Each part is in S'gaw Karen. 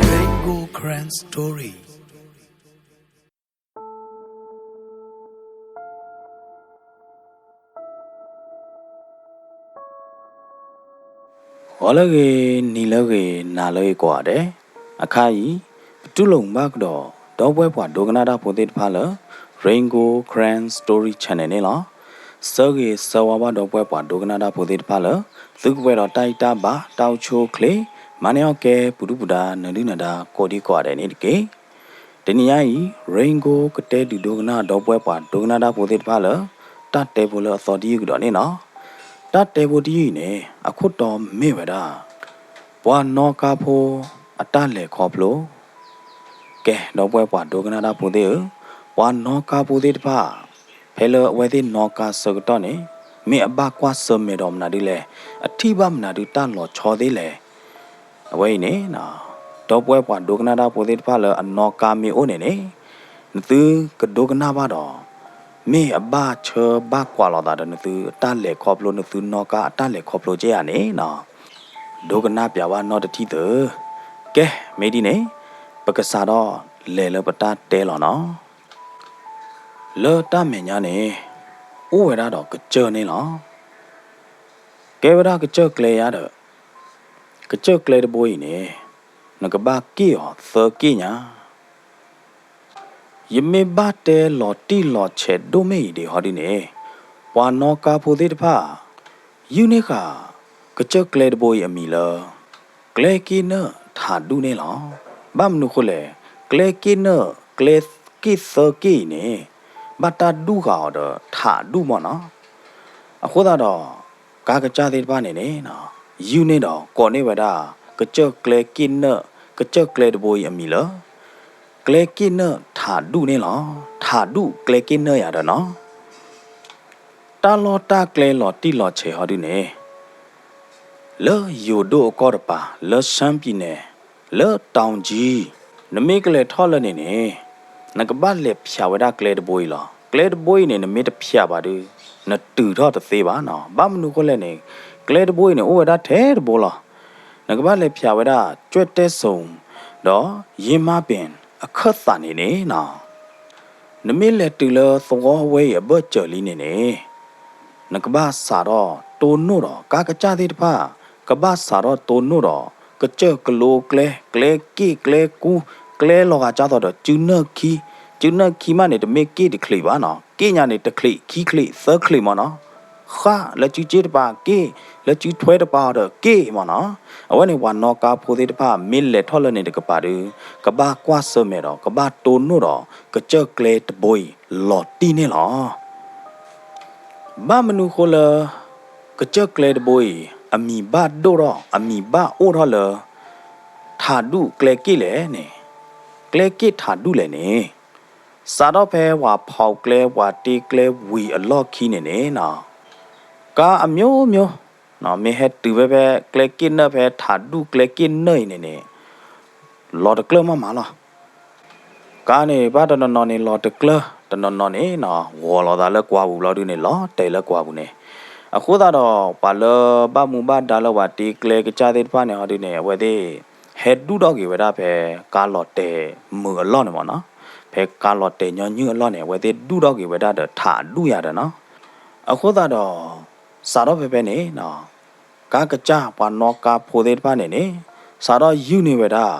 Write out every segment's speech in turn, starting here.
Rainbow Karen Story. ဂီၤလၢအဂ့ၤ, နံၤလၢအဂ့ၤ, နၤလၢအဂ့ၤကိးဂၤဒဲး, အခါအံၤ ပတူၢ်လိာ်မုာ်ဘၣ်ကဒီး ဒီပုၢ်ဝဲၢ်ပှၤဒိကနၣ်တၢ်ဖိသ့ၣ်တဖၣ်လၢ Rain Gold Karen Story Channel န့ၣ်လီၤ. ဆၢဂ့ၤဆၢဝါဘၣ် ဒီပုၢ်ဝဲၢ်ပှၤဒိကနၣ်တၢ်ဖိသ့ၣ်တဖၣ်လၢ သုကပှဲၤဒီးတၢ်အံၣ်တၢ်ဘါ တၢ်အိၣ်ဆူၣ်အိၣ်ချ့, မၤန့ၢ်အီၣ်ကဲ ပူၤဒုၣ်ပူၤဒါ နၢၤဒုၣ်နၢၤဒါ ကိးဒံကိးဂၤဒဲးန့ၣ်တက့ၢ်. တနံၤညါအံၤ Rain Gold ကတဲဒုးဒိကနၣ် ဒီပုၢ်ဝဲၢ်ပှၤဒိကနၣ်တၢ်ဖိသ့ၣ်တဖၣ်လၢ တၢ်တဲဖိလၢအသီတယုၢ်ကဒီးန့ၣ်လီၤ. တၢ်တဲဖိတယုၢ်အံၤန့ၣ် အခိၣ်တီမ့ၢ်ဝဲဒၣ် ပှၤနီၣ်ကါဖိအတၢ်လဲၤခီဖျိ. ကဲ ဒီပုၢ်ဝဲၢ်ပှၤဒိကနၣ်တၢ်ဖိသ့ၣ်ဧၢ, ပှၤနီၣ်ကါဖိသ့ၣ်တဖၣ် ဖဲလၢအဝဲသ့ၣ်နီၣ်ကါဆၢကတီၢ်န့ၣ် မ့ၢ်အဘၣ်ကွၢ်ဆၢၣ်မဲာ်ဒီးမနုၤဒ်လဲၣ်, အထံၣ်ဘၣ်မနုၤဒ်တၢ်လီၤဆီသ့ၣ်လဲၣ်. အဝဲအံၤန့ၣ် ဒီပုၢ်ဝဲၢ်ပှၤဒိကနၣ်တၢ်ဖိသ့ၣ်တဖၣ်လၢအနီၣ်ကါမ့ၢ်အိၣ်န့ၣ်န့ၣ် နသုကဒိကနၣ်ဘၣ်ဒီး မ့ၢ်အဘၣ်ဆၢဘၣ်ကွၢ်လိာ်သးဒီးနသုအတၢ်လဲၤခီဖျိ နသုနီၣ်ကါအတၢ်လဲၤခီဖျိကဲဧါန့ၣ် ဒိကနၣ်ပျးဝဲနီတထံၣ်သု. ကဲ မ့ၢ်ဒ်န့ၣ် ပကစးထီၣ်လဲၤလၢပတၢ်တဲလီၤနီၤ. လၢတၢ်မဲာ်ညါန့ၣ် အိၣ်ဝဲဒၣ်ဒီးကစၢၢ်န့ၣ်လီၤ. ကဲဝဲဒၣ်ကစၢၢ်ကျဲယါဒီး ကစၢၢ်ကျဲတဘိအံၤန့ၣ် နကဘၣ်က့ၣ်အီၤသၢက့ၣ်ညါ. ယမ့ၢ်ဘၣ်တဲလီၤတံၢ်လီၤဆဲးဒိၣ်မ့ၢ်အံၤဒံးဟီဒုန့ၣ် ပှၤနီၣ်ကါဖိသ့ၣ်တဖၣ် ယုၢ်န့ၢ်ဃာ် ကစၢၢ်ကျဲတဘိအံၤအမံၤလၢ ကျဲက့ၣ်နၢၣ်ထးဒူၣ်န့ၣ်လီၤ. ဘၣ်မနုၤဃိလဲၣ်, ကျဲက့ၣ်နၢၣ် ကျဲက့ၣ်သၢက့ၣ်အံၤန့ၣ် ဘၣ်တၢ်ဒူၣ်ဃာ်အီၤဒီးထးဒူၣ်မ့ၢ်နီၤ. အဃိသတးဒီး ကါကစၢ်သ့ၣ်တဖၣ်န့ၣ်န့ၣ် ယုၢ်န့ၢ်ဒီးကိးန့ၢ်ဝဲဒၣ် ကစၢၢ်ကျဲက့ၣ်နၢၣ် ကစၢၢ်ကျဲတဘိအံၤအမံၤလၢ ကျဲက့ၣ်နၢၣ်ထးဒူၣ်န့ၣ်လီၤ. ထးဒူၣ်ကျဲက့ၣ်နၢၣ်ယါဒီးနီၤ တၢ်လီၢ်တၢ်ကျဲလီၤတံၢ်လီၤဆဲးဟီဒုန့ၣ် လၢယိၤဒိၣ်အကီၢ်တပၤ လၢရှမ်းပြည်နယ် လၢတောင်ကြီး နမ့ၢ်ကလဲၤထီၣ်လၢန့ၣ်န့ၣ် နကဘၣ်လဲၤဖျးဝဲဒၣ်ကျဲတဘိအံၤလီၤ. ကျဲတဘိအံၤန့ၣ် နမ့ၢ်တဖျးဘၣ်ဒီး နတုၤထီၣ်တသ့ဘၣ်နီၤ. ဘၣ်မနုၤဃိလဲၣ်န့ၣ် ကျဲတဘိအံၤန့ၣ် အိၣ်ဝဲဒၣ်ထဲတဘိလီၤ. နကဘၣ်လဲၤဖျးဝဲဒၣ် ကၠွဲၣ်တဲၣ်စိၤ ဒီး ယ့မါပ့ၤ အခၢၣ်သးန့ၣ်န့ၣ်နီၤ နမ့ၢ်လဲၤတုၤလၢသဝီဝဲအံၤအဘၢၣ်စၢၤလံန့ၣ်န့ၣ် နကဘၣ်စးထီၣ်တိၢ်နီၣ်ဒီး ကါကစၢ်သ့ၣ်တဖၣ် ကဘၣ်စးထီၣ်တိၢ်နီၣ်ဒီး ကစၢၢ်ကလိကျဲ ကျဲက့ၣ် ကျဲကူ ကျဲလီၤဂာ်ကၢ်သိးဒီး စုနၢၣ်ခံ, စုနၢၣ်ခံမးန့ၣ် တမ့ၢ်က့ၣ်တချံးဘၣ်နီၤ, က့ၣ်ညါန့ၣ် တချံး ခံချံး သၢချံးမ့ၢ်နီၤ, ဃၣ်လၢစုစ့တပၤက့ၣ်, လၢစုထွဲတပၤအီၤဒီးက့ၣ်မ့ၢ်နီၤ, အဝဲန့ၣ်ပှၤနီၣ်ကါဖိသ့ၣ်တဖၣ် မ့ၢ်လဲၤထီၣ်လၢန့ၣ်တကပၤဒီး ကဘၣ်ကွၢ်ဆၢၣ်မဲာ်ဒီး ကဘၣ်တိၢ်နီၣ်ဒီး ကစၢၢ်ကျဲတဘိအံၤ လီၤတံၢ်န့ၣ်လီၤ. ဘၣ်မနုၤဃိလၢ ကစၢၢ်ကျဲတဘိအံၤ အမံၤဘၣ်ဒိၣ်ထီၣ် အမံၤဘၣ်အိၣ်ထီၣ်လၢ ထးဒူၣ်ကျဲက့ၣ်လဲၣ်န့ၣ်, ကျဲက့ၣ်ထးဒူၣ်လဲၣ်န့ၣ်, စးထီၣ်ဖဲပှၤဖီၣ်ကျဲ ပှၤတ့ကျဲဝံၤအလီၢ်ခံန့ၣ်န့ၣ်နီၤ, ကါအမျိုးမျိုး မ့ၢ်ဟဲတုၤဖဲဖဲကျဲက့ၣ်နၢၣ် ဖဲထးဒူၣ်ကျဲက့ၣ်နၢၣ်အံၤန့ၣ်န့ၣ် လီၤတကျၢၢ်မးမးလီၤ. ကါန့ၣ် ဘၣ်တနီၤနီၤန့ၣ် လီၤတကျၢၢ်, တနီၤနီၤန့ၣ်နီၤ ဂီၤလိာ်သးလၢကွၢ်ပူၤဘျီဒုန့ၣ် လီၤတဲာ်လၢကွၢ်ပူၤန့ၣ်, အဃိသတးဒီး ပှၤလၢဘၣ်မူဘၣ်ဒါလၢပှၤတ့ကျဲကစၢ်သ့ၣ်တဖၣ်န့ၣ်ဟီဒုန့ၣ် အဝဲသ့ၣ် ဟဲဒူၣ်ထီၣ်က့ၤဝဲဒၣ်ဖဲကါလီၤတဲာ်မုာ်အလီၢ်န့ၣ်မ့ၢ်နီၤ, ဖဲကါလီၤတဲာ်ညီနုၢ်အလီၢ်န့ၣ် အဝဲသ့ၣ်ဒူၣ်ထီၣ်က့ၤဝဲဒၣ်ဒီးထးဒူၣ်ယါဒီးနီၤ, အဃိသတးဒီး စးထီၣ်ဖဲဖဲန့ၣ် ကါကစၢ်ပှၤနီၣ်ကါဖိသ့ၣ်တဖၣ်န့ၣ်န့ၣ် စးထီၣ်ယုၢ်န့ၢ်ဝဲဒၣ်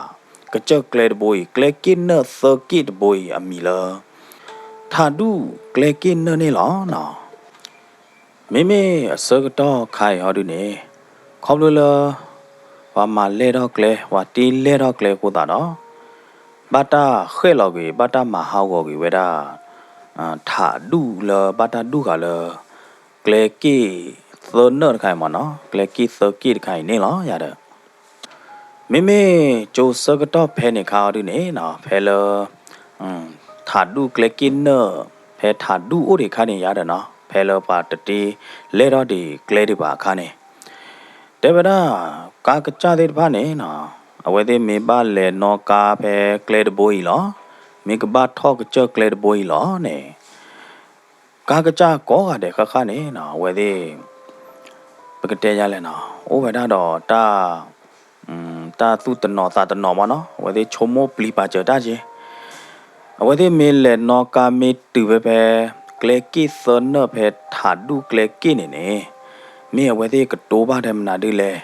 ကစၢၢ်ကျဲတဘိအံၤ ကျဲက့ၣ်နၢၣ်သၢက့ၣ်တဘိအံၤအမံၤလၢ ထးဒူၣ်ကျဲက့ၣ်နၢၣ်န့ၣ်လီၤနီၤ. မ့မ့ၢ်အဆၢကတီၢ်ခါအံၤဟီဒုန့ၣ် ခီဖျိလၢ ပှၤမၤလဲၢ်ထီၣ်ကျဲ ပှၤတ့လဲၢ်ထီၣ်ကျဲအဃိသတးဒီး ဘၣ်တၢ်ဃဲၣ်လီၤကွံာ် ဘၣ်တၢ်မၤဟးဂီၤကွံာ်ဝဲဒၣ် ထးဒူၣ်လၢဘၣ်တၢ်ဒူၣ်ဃာ်လၢ ကျဲက့ၣ် သၢနၢၣ်တခါအံၤမ့ၢ်နီၤ, ကျဲက့ၣ်သၢက့ၣ်တခါအံၤန့ၣ်လီၤယၤဒီး မ့မ့ၢ်ကၠိဆၢကတီၢ်ဖဲန့ၣ်ခါအီၤဒုန့ၣ်နီၤ, ဖဲလၢ ထးဒူၣ်ကျဲက့ၣ်နၢၣ်, ဖဲထးဒူၣ်အိၣ်ဒံးအခါန့ၣ်ယၤဒီးနီၤ, ဖဲလၢပှၤတတ့လဲၢ်ထီၣ်ဒံးကျဲဒံးဘၣ်အခါန့ၣ်, တဲဝဲဒၣ် ကါကစၢ်သ့ၣ်တဖၣ်န့ၣ်နီၤ, အဝဲသ့ၣ်မ့ၢ်ဘၣ်လဲၤနီၣ်ကါဖဲကျဲတဘိအံၤလီၤ, မ့ၢ်ကဘၣ်ထီၣ်ကစၢၢ်ကျဲတဘိအံၤလီၤန့ၣ် ကါကစၢ်ကိးဂၤဒဲးဃၣ်ဃၣ်န့ၣ်နီၤ, အဝဲသ့ၣ် ပကတဲယါလဲၣ်နီၤ, အိၣ်ဝဲဒၣ်ဒီးတၢ် တၢ်သူၣ်တနီၤသးတနီၤမ့ၢ်နီၤ, အဝဲသ့ၣ်ဆိကမိၣ်ပျံၤပာ်စၢၤတၢ်က့ၤ, အဝဲသ့ၣ်မ့ၢ်လဲၤနီၣ်ကါမ့ၢ်တုၤဖဲဖဲ ကျဲက့ၣ်သၢနၢၣ်ဖဲထးဒူၣ်ကျဲက့ၣ်န့ၣ်န့ၣ်, မ့ၢ်အဝဲသ့ၣ်ကတိၤဘၣ်ထဲမနုၤဒ်လဲၣ်,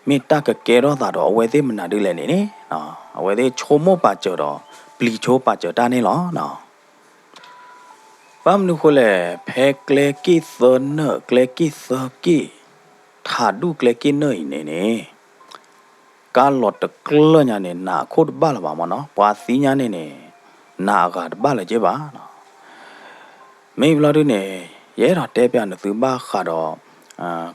မ့ၢ်တၢ်ကကဲထီၣ်သးဒီးအဝဲသ့ၣ်မနုၤဒ်လဲၣ်န့ၣ်န့ၣ်, အဝဲသ့ၣ်ဆိကမိၣ်ပာ်စၢၤဒီး ပျံၤဆိပာ်စၢၤတၢ်န့ၣ်လီၤ. ဘၣ်မနုၤဃိလဲၣ်, ဖဲကျဲက့ၣ်သၢနၢၣ် ကျဲက့ၣ်သၢက့ၣ် ထးဒူၣ်ကျဲက့ၣ်နၢၣ်အံၤန့ၣ်န့ၣ်, ကါလီၤတကျၢၢ်ညါန့ၣ် နးအခိၣ်တဘၣ်လၢၤဘၣ်မ့ၢ်နီၤ, ပှၤသံညါန့ၣ်န့ၣ် နးအဂၤတဘၣ်လၢၤက့ၤဘၣ်နီၤ. မ့ၢ်ဘျီဒုန့ၣ် ယအဲၣ်ဒိးတဲပၠးနသုဘၣ်ဃးဒီး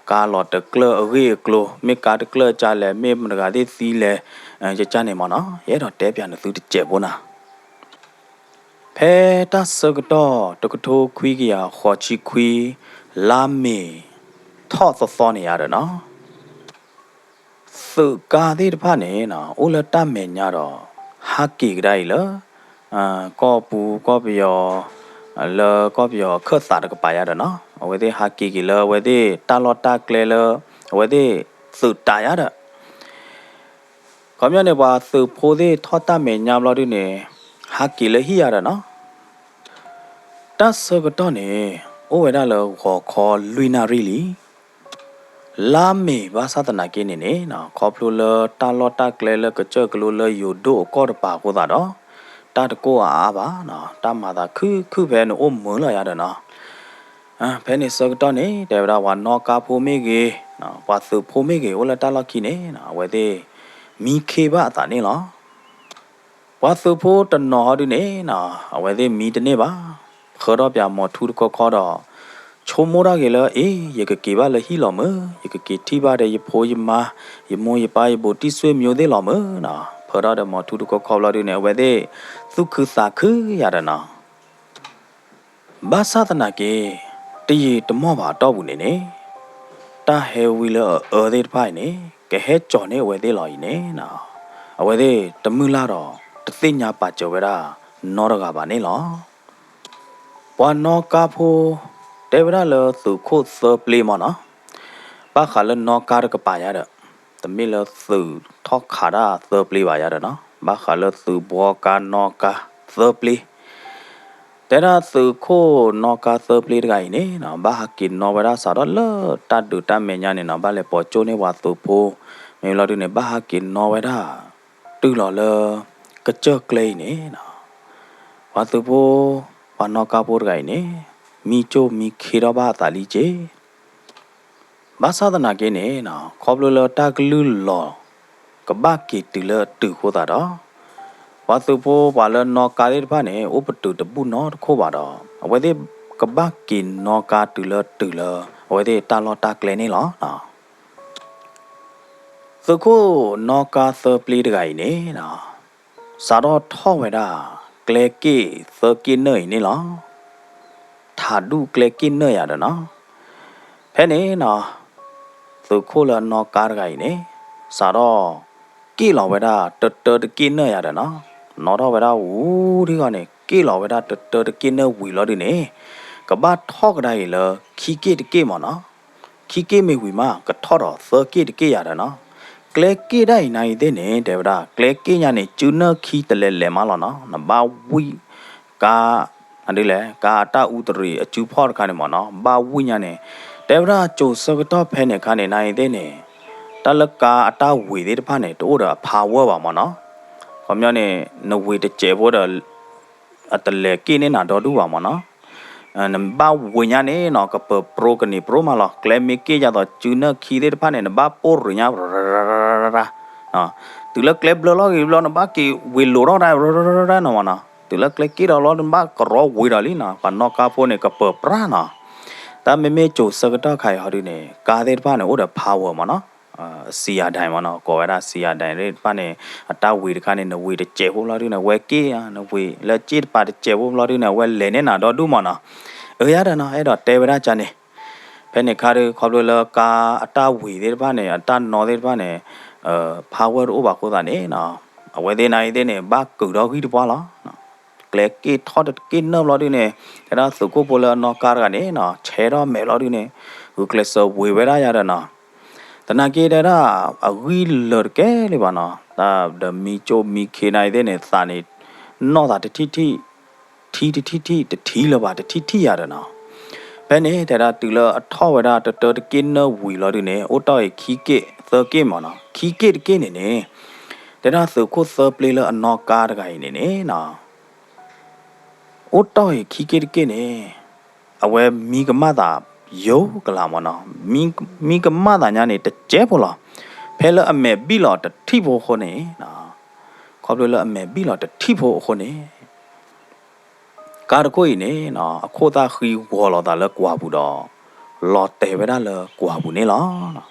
ကါလီၤတကျၢၢ်အဂ့ၢ်အကျိၤ, မ့ၢ်ကါတကျၢၢ်ကလဲၣ်, မ့ၢ်မတၤတဂၤသ့ၣ်သံလဲၣ်, ကကန့ၣ်မ့ၢ်နီၤ, ယအဲၣ်ဒိးတဲပၠးနသုတစဲးဖိနၤ. ဖဲတၢ်ဆၢကတီၢ်တကထိခွံကယၤဃိးဆံခွံ လါမ့ၤထီၣ်သီသီန့ၣ်ယါဒီးနီၤ, သုးကါသ့ၣ်တဖၣ်န့ၣ်နီၤ အိၣ်လၢတၢ်မဲာ်ညါဒီး ဟးက့ၤကဒါအံၤလၢ ကီၢ်ပူၤကီၢ်ပယီၤ လၢကီၢ်ပယီၤအခၢၣ်သးတကပၤယါဒီးနီၤ, အဝဲသ့ၣ်ဟးက့ၤက့ၤလၢအဝဲသ့ၣ်တၢ်လီၢ်တၢ်ကျဲလၢ အဝဲသ့ၣ်သုးတးယါဒီး ခီပညီန့ၣ် ပှၤသုးဖိသ့ၣ်ထီၣ်တၢ်မဲာ်ညါဘျီဒုန့ၣ် ဟးက့ၤလၢဟံၣ်ယါဒီးနီၤ, တၢ်ဆၢကတီၢ်န့ၣ် အိၣ်ဝဲဒၣ်လၢဂီၤခီလွံၢ်နၣ်ရံၣ်လံ. လါမ့ၤဘၣ်ဆၣ်သနာ်က့န့ၣ်န့ၣ် ခီဖျိလၢတၢ်လီၢ်တၢ်ကျဲလၢကစၢၢ်ကလိလၢယိၤဒိၣ်အကီၢ်တပၤအဃိသတးဒီး တၢ်တကိၢ်အါအါဘၣ်, တၢ်မၤသးခုၣ်ခုၣ်ဖဲန့ၣ်အိၣ်မုာ်လီၤယါဒီးနီၤ. ဖဲန့ၣ်ဆၢကတီၢ်န့ၣ် တဲဝဲဒၣ်ပှၤနီၣ်ကါဖိမ့ၢ်ဂ့ၤ, ပှၤသုးဖိမ့ၢ်ဂ့ၤ အိၣ်လၢတၢ်လီၢ်ခံန့ၣ် အဝဲသ့ၣ် မံခ့ဘၣ်အသးန့ၣ်လီၤ. ပှၤသုးဖိတနီၤဟီဒုန့ၣ် အဝဲသ့ၣ်မံတန့ၢ်ဘၣ်, ဖၢထီၣ်ပၠးမိာ်ထူတခီခီဒီး ဆိကမိၣ်ထီၣ်က့ၤလၢ အ့ ယကက့ၤဘၣ်လၢဟံၣ်လီၤမုၢ်, ယကက့ၤထံၣ်ဘၣ်ဒီးယဖိယမါ, ယမိၢ်ယပၢ်ယဘူးတံၢ်ဆွေမျိုးသ့ၣ်လီၤမုၢ်နီၤ. ဖၢထီၣ်ဒီးမိာ်ထူတခီခီဘျီဒုန့ၣ် အဝဲသ့ၣ်သူၣ်ခုသးခုယါဒီးနီၤ. ဘၣ်ဆၣ်သနာ်က့ တယံာ်တမီၢ်ဘၣ်အတီၢ်ပူၤန့ၣ်န့ၣ် တၢ်ဟဲဝံလၢအအၢသ့ၣ်တဖၣ်အံၤန့ၣ် ကဟဲကၠီၤန့ၢ်အဝဲသ့ၣ်လီၤအံၤန့ၣ် အဝဲသ့ၣ်တမုၢ်လၢ်ဒီး တသ့ၣ်ညါပာ်စၢၤဝဲဒၣ်နီတဂၤဘၣ်န့ၣ်လီၤ. ပှၤနီၣ်ကါဖိ တဲဝဲဒၣ်လၢသုးခိၣ်သၢပျ့မ့ၢ်နီၤ, ဘၣ်ဃးလၢနီၣ်ကါတကပၤယါဒီး တမ့ၢ်လၢသုးထီၣ်ခးတၢ်သၢပျ့ဘၣ်ယါဒီးနီၤ, ဘၣ်ဃးလၢသုးဘှီကါနီၣ်ကါသၢပျ့ တဲဒၣ်သုးခိၣ်နီၣ်ကါသၢပျ့တဂၤအံၤန့ၣ်နီၤ ဘၣ်ဟးက့ၤနီၣ်ဝဲဒၣ်စးထီၣ်လၢတၢ်ဒုးတၢ်မဲာ်ညါန့ၣ်နီၤ ဘၣ်လဲၤပိာ်ကၠိန့ၢ်ပှၤသုးဖိ မ့ၢ်လီၤဒုန့ၣ် ဘၣ်ဟးက့ၤနီၣ်ဝဲဒၣ် တုၤလီၤလၢ ကစၢၢ်ကျဲအံၤန့ၣ်နီၤ ပှၤသုးဖိ ပှၤနီၣ်ကါဖိတဂၤအံၤန့ၣ် မံကၠိမံခ့ထီၣ်ဘၣ်အသးလံက့ၤ ဘၣ်ဆၣ်သနာ်က့န့ၣ်နီၤ ခီဖျိလၢတၢ်ကလုၢ်လီၤ ကဘၣ်က့ၤတုၤလၢအတုၤအဃိသတးဒီး ပှၤသုးဖိပှၤလၢနီၣ်ကါသ့ၣ်တဖၣ်န့ၣ် အိၣ်ပတုာ်တဘူၣ်နီတခိၣ်ဘၣ်ဒီး အဝဲသ့ၣ်ကဘၣ်က့ၤနီၣ်ကါတုၤလၢတုၤလၢ အဝဲသ့ၣ်တၢ်လီၢ်တၢ်ကျဲန့ၣ်လီၤ. သုးခိၣ်နီၣ်ကါသၢပျ့တဂၤအံၤန့ၣ်နီၤ စးထီၣ်ထီၣ်ဝဲဒၣ် ကျဲက့ၣ်သၢက့ၣ်နၢၣ်အံၤန့ၣ်လီၤ. ထးဒူၣ်ကျဲက့ၣ်နၢၣ်ယၤဒီးနီၤ ဖဲန့ၣ်နီၤ သုးခိၣ်လၢအနီၣ်ကါတဂၤအံၤန့ၣ် စးထီၣ် က့ၣ်လီၤဝဲဒၣ်တတၢတက့ၣ်နၢၣ်ယၤဒီးနီၤ နီၣ်ထီၣ်ဝဲဒၣ်ဝူၤထံဂီၢ်န့ၣ် က့ၣ်လီၤဝဲဒၣ်တတၢတက့ၣ်နၢၣ်ဝံၤလီၤဒုန့ၣ် ကဘၣ်ထီၣ်ကဒါအံၤလၢ ခံက့ၣ်တက့ၣ်မ့ၢ်နီၤ ခံက့ၣ်မ့ၢ်ဝံၤမး ကထီၣ်ဒီးသၢက့ၣ်တက့ၣ်ယၤဒီးနီၤ ကျဲက့ၣ်ဒၣ်အံၤနၤအံၤသ့ၣ်န့ၣ် တဲဝဲဒၣ် ကျဲက့ၣ်ညါန့ၣ် စုနၢၣ်ခံတလဲၤလဲၤမးလီၤနီၤ နဘၣ်ဝံၣ် ကါ ဒ်လဲၣ် ကါအတၢ်အူတရံးအစုဖီၣ်တခါန့ၣ်မ့ၢ်နီၤ ဘၣ်ဝံၣ်ညါန့ၣ် တဲဝဲဒၣ်ကၠိၤဆၢကတီၢ်ဖဲန့ၣ်အခါန့ၣ် နၤအံၤသ့ၣ်န့ၣ် တၢ်လၢကါအတၢ်ဝံၤသ့ၣ်တဖၣ်န့ၣ် တအိၣ်ဒီးအ power ဘၣ်မ့ၢ်နီၤ ခီပညီန့ၣ် နဝံၤတစဲးဖိဒီး အတလဲၤက့ၣ်န့ၢ်နၤဒီဒူၣ်ဘၣ်မ့ၢ်နီၤ နဘၣ်ဝံၤညါန့ၣ်နီၤ ကပၢၤပြိကန့ၢ်ပြိမးလီၤ ကျဲမ့ၢ်က့ၣ်ယၤသိးစုနၢၣ်ခံသ့ၣ်တဖၣ်န့ၣ် နဘၣ်ပိၢ်ရံးညါ တုၤလၢကျဲဘျၢလီၤဂ့ၤဘျီ နဘၣ်က့ၤဝံၤလိာ်ထီၣ်ဒၣ် နီၤမ့ၢ်နီၤ တုၤလၢကျဲက့ၣ်ဒီးလီၤ နဘၣ်ကရီဝံၤဒီးလံနီၤ ပှၤနီၣ်ကါဖိန့ၣ် ကပၢၤပြၢနီၤ တၢ်မ့မ့ၢ်ကၠိၤဆၢကတီၢ်ခါအံၤဟီဒုန့ၣ် ကါသ့ၣ်တဖၣ်န့ၣ် အိၣ်ဒီး power မ့ၢ်နီၤ, စံယၤဒဲမ့ၢ်နီၤ, ကိးဝဲဒၣ်စံယၤဒဲသ့ၣ်တဖၣ်န့ၣ် အတၢ်ဝံၤတခါန့ၣ် နဝံၤတစဲးဖိဘျီဒုန့ၣ် အဝဲက့ၣ်ဧါ, နဝံၤလၢစ့ၣ်တပၤတစဲးဖိဘျီဒုန့ၣ် အဝဲလဲၤန့ၢ်နၤဒီဒူၣ်မ့ၢ်နီၤ. အၢ ယၤဒီးနီၤ အဲၣ်ဒိးတဲဝဲဒၣ်ကန့ၣ်, ဖဲန့ၣ်ခါဒု ခီဖျိလၢကါအတၢ်ဝံၤသ့ၣ်တဖၣ်န့ၣ် အတၢ်နီသ့ၣ်တဖၣ်န့ၣ် power တအိၣ်ဘၣ်အဃိသတးန့ၣ်နီၤ, အဝဲသ့ၣ်နၤအံၤသ့ၣ်န့ၣ် ဘၣ်ကုာ်ထီၣ်ဂံၢ်တပှၢ်လီၤ. ကျဲက့ၣ်ထီၣ်တက့ၣ်နၢၣ်ဘျီဒုန့ၣ် တဲဒၣ်သုးခိၣ်ဖိလၢအနီၣ်ကါတဂၤန့ၣ်နီၤ ဆဲးထီၣ်မဲာ်ဘျီဒုန့ၣ် ဂုာ်ကျဲးစၢးဝံၤဝဲဒၣ်ယၤဒီးနီၤ. သနာ်က့တဲဒၣ် အဂံၢ်လၢာ်တကဲလံဘၣ်နီၤ, တၢ်ဒီးမံကၠိၣ်မံခ့နၤအံၤသ့ၣ်န့ၣ် သးန့ၣ် နီၣ်သးတထံၣ်ထံၣ် ထံတထံၣ်ထံၣ် တထံၣ်လၢၤဘၣ်တထံၣ်ထံၣ်ယၤဒီးနီၤ. ဖဲန့ၣ် တဲဒၣ်တုၤလၢအထီၣ်ဝဲဒၣ်တတၢတက့ၣ်နၢၣ်ဝံၤလီၤဒုန့ၣ် အိၣ်တ့ၢ်အံၤခံက့ၣ် သၢက့ၣ်မ့ၢ်နီၤ, ခံက့ၣ်တက့ၣ်န့ၣ်န့ၣ် တဲဒၣ်သုးခိၣ်သၢပျ့လၢအနီၣ်ကါတဂၤအံၤန့ၣ်န့ၣ်နီၤ အိၣ်တ့ၢ်အံၤခံက့ၣ်တက့ၣ်န့ၣ် အဝဲမံကမၣ်သးယိကလးမ့ၢ်နီၤ, မံကမၣ်သးညါန့ၣ် တစဲးဖိလီၤ. ဖဲလၢအမဲာ်ဘံၣ်လီၤတထံၣ်ဖိအဃိန့ၣ် ခီဖျိလၢအမဲာ်ဘံၣ်လီၤတထံၣ်ဖိအဃိန့ၣ် ကါတခိၣ်အံၤန့ၣ် အခိၣ်သၣ်ဃံဂီၤလိာ်သးလၢကွၢ်ပူၤဒီး လီၤတဲာ်ဝဲဒၣ်လၢကွၢ်ပူၤန့ၣ်လီၤ.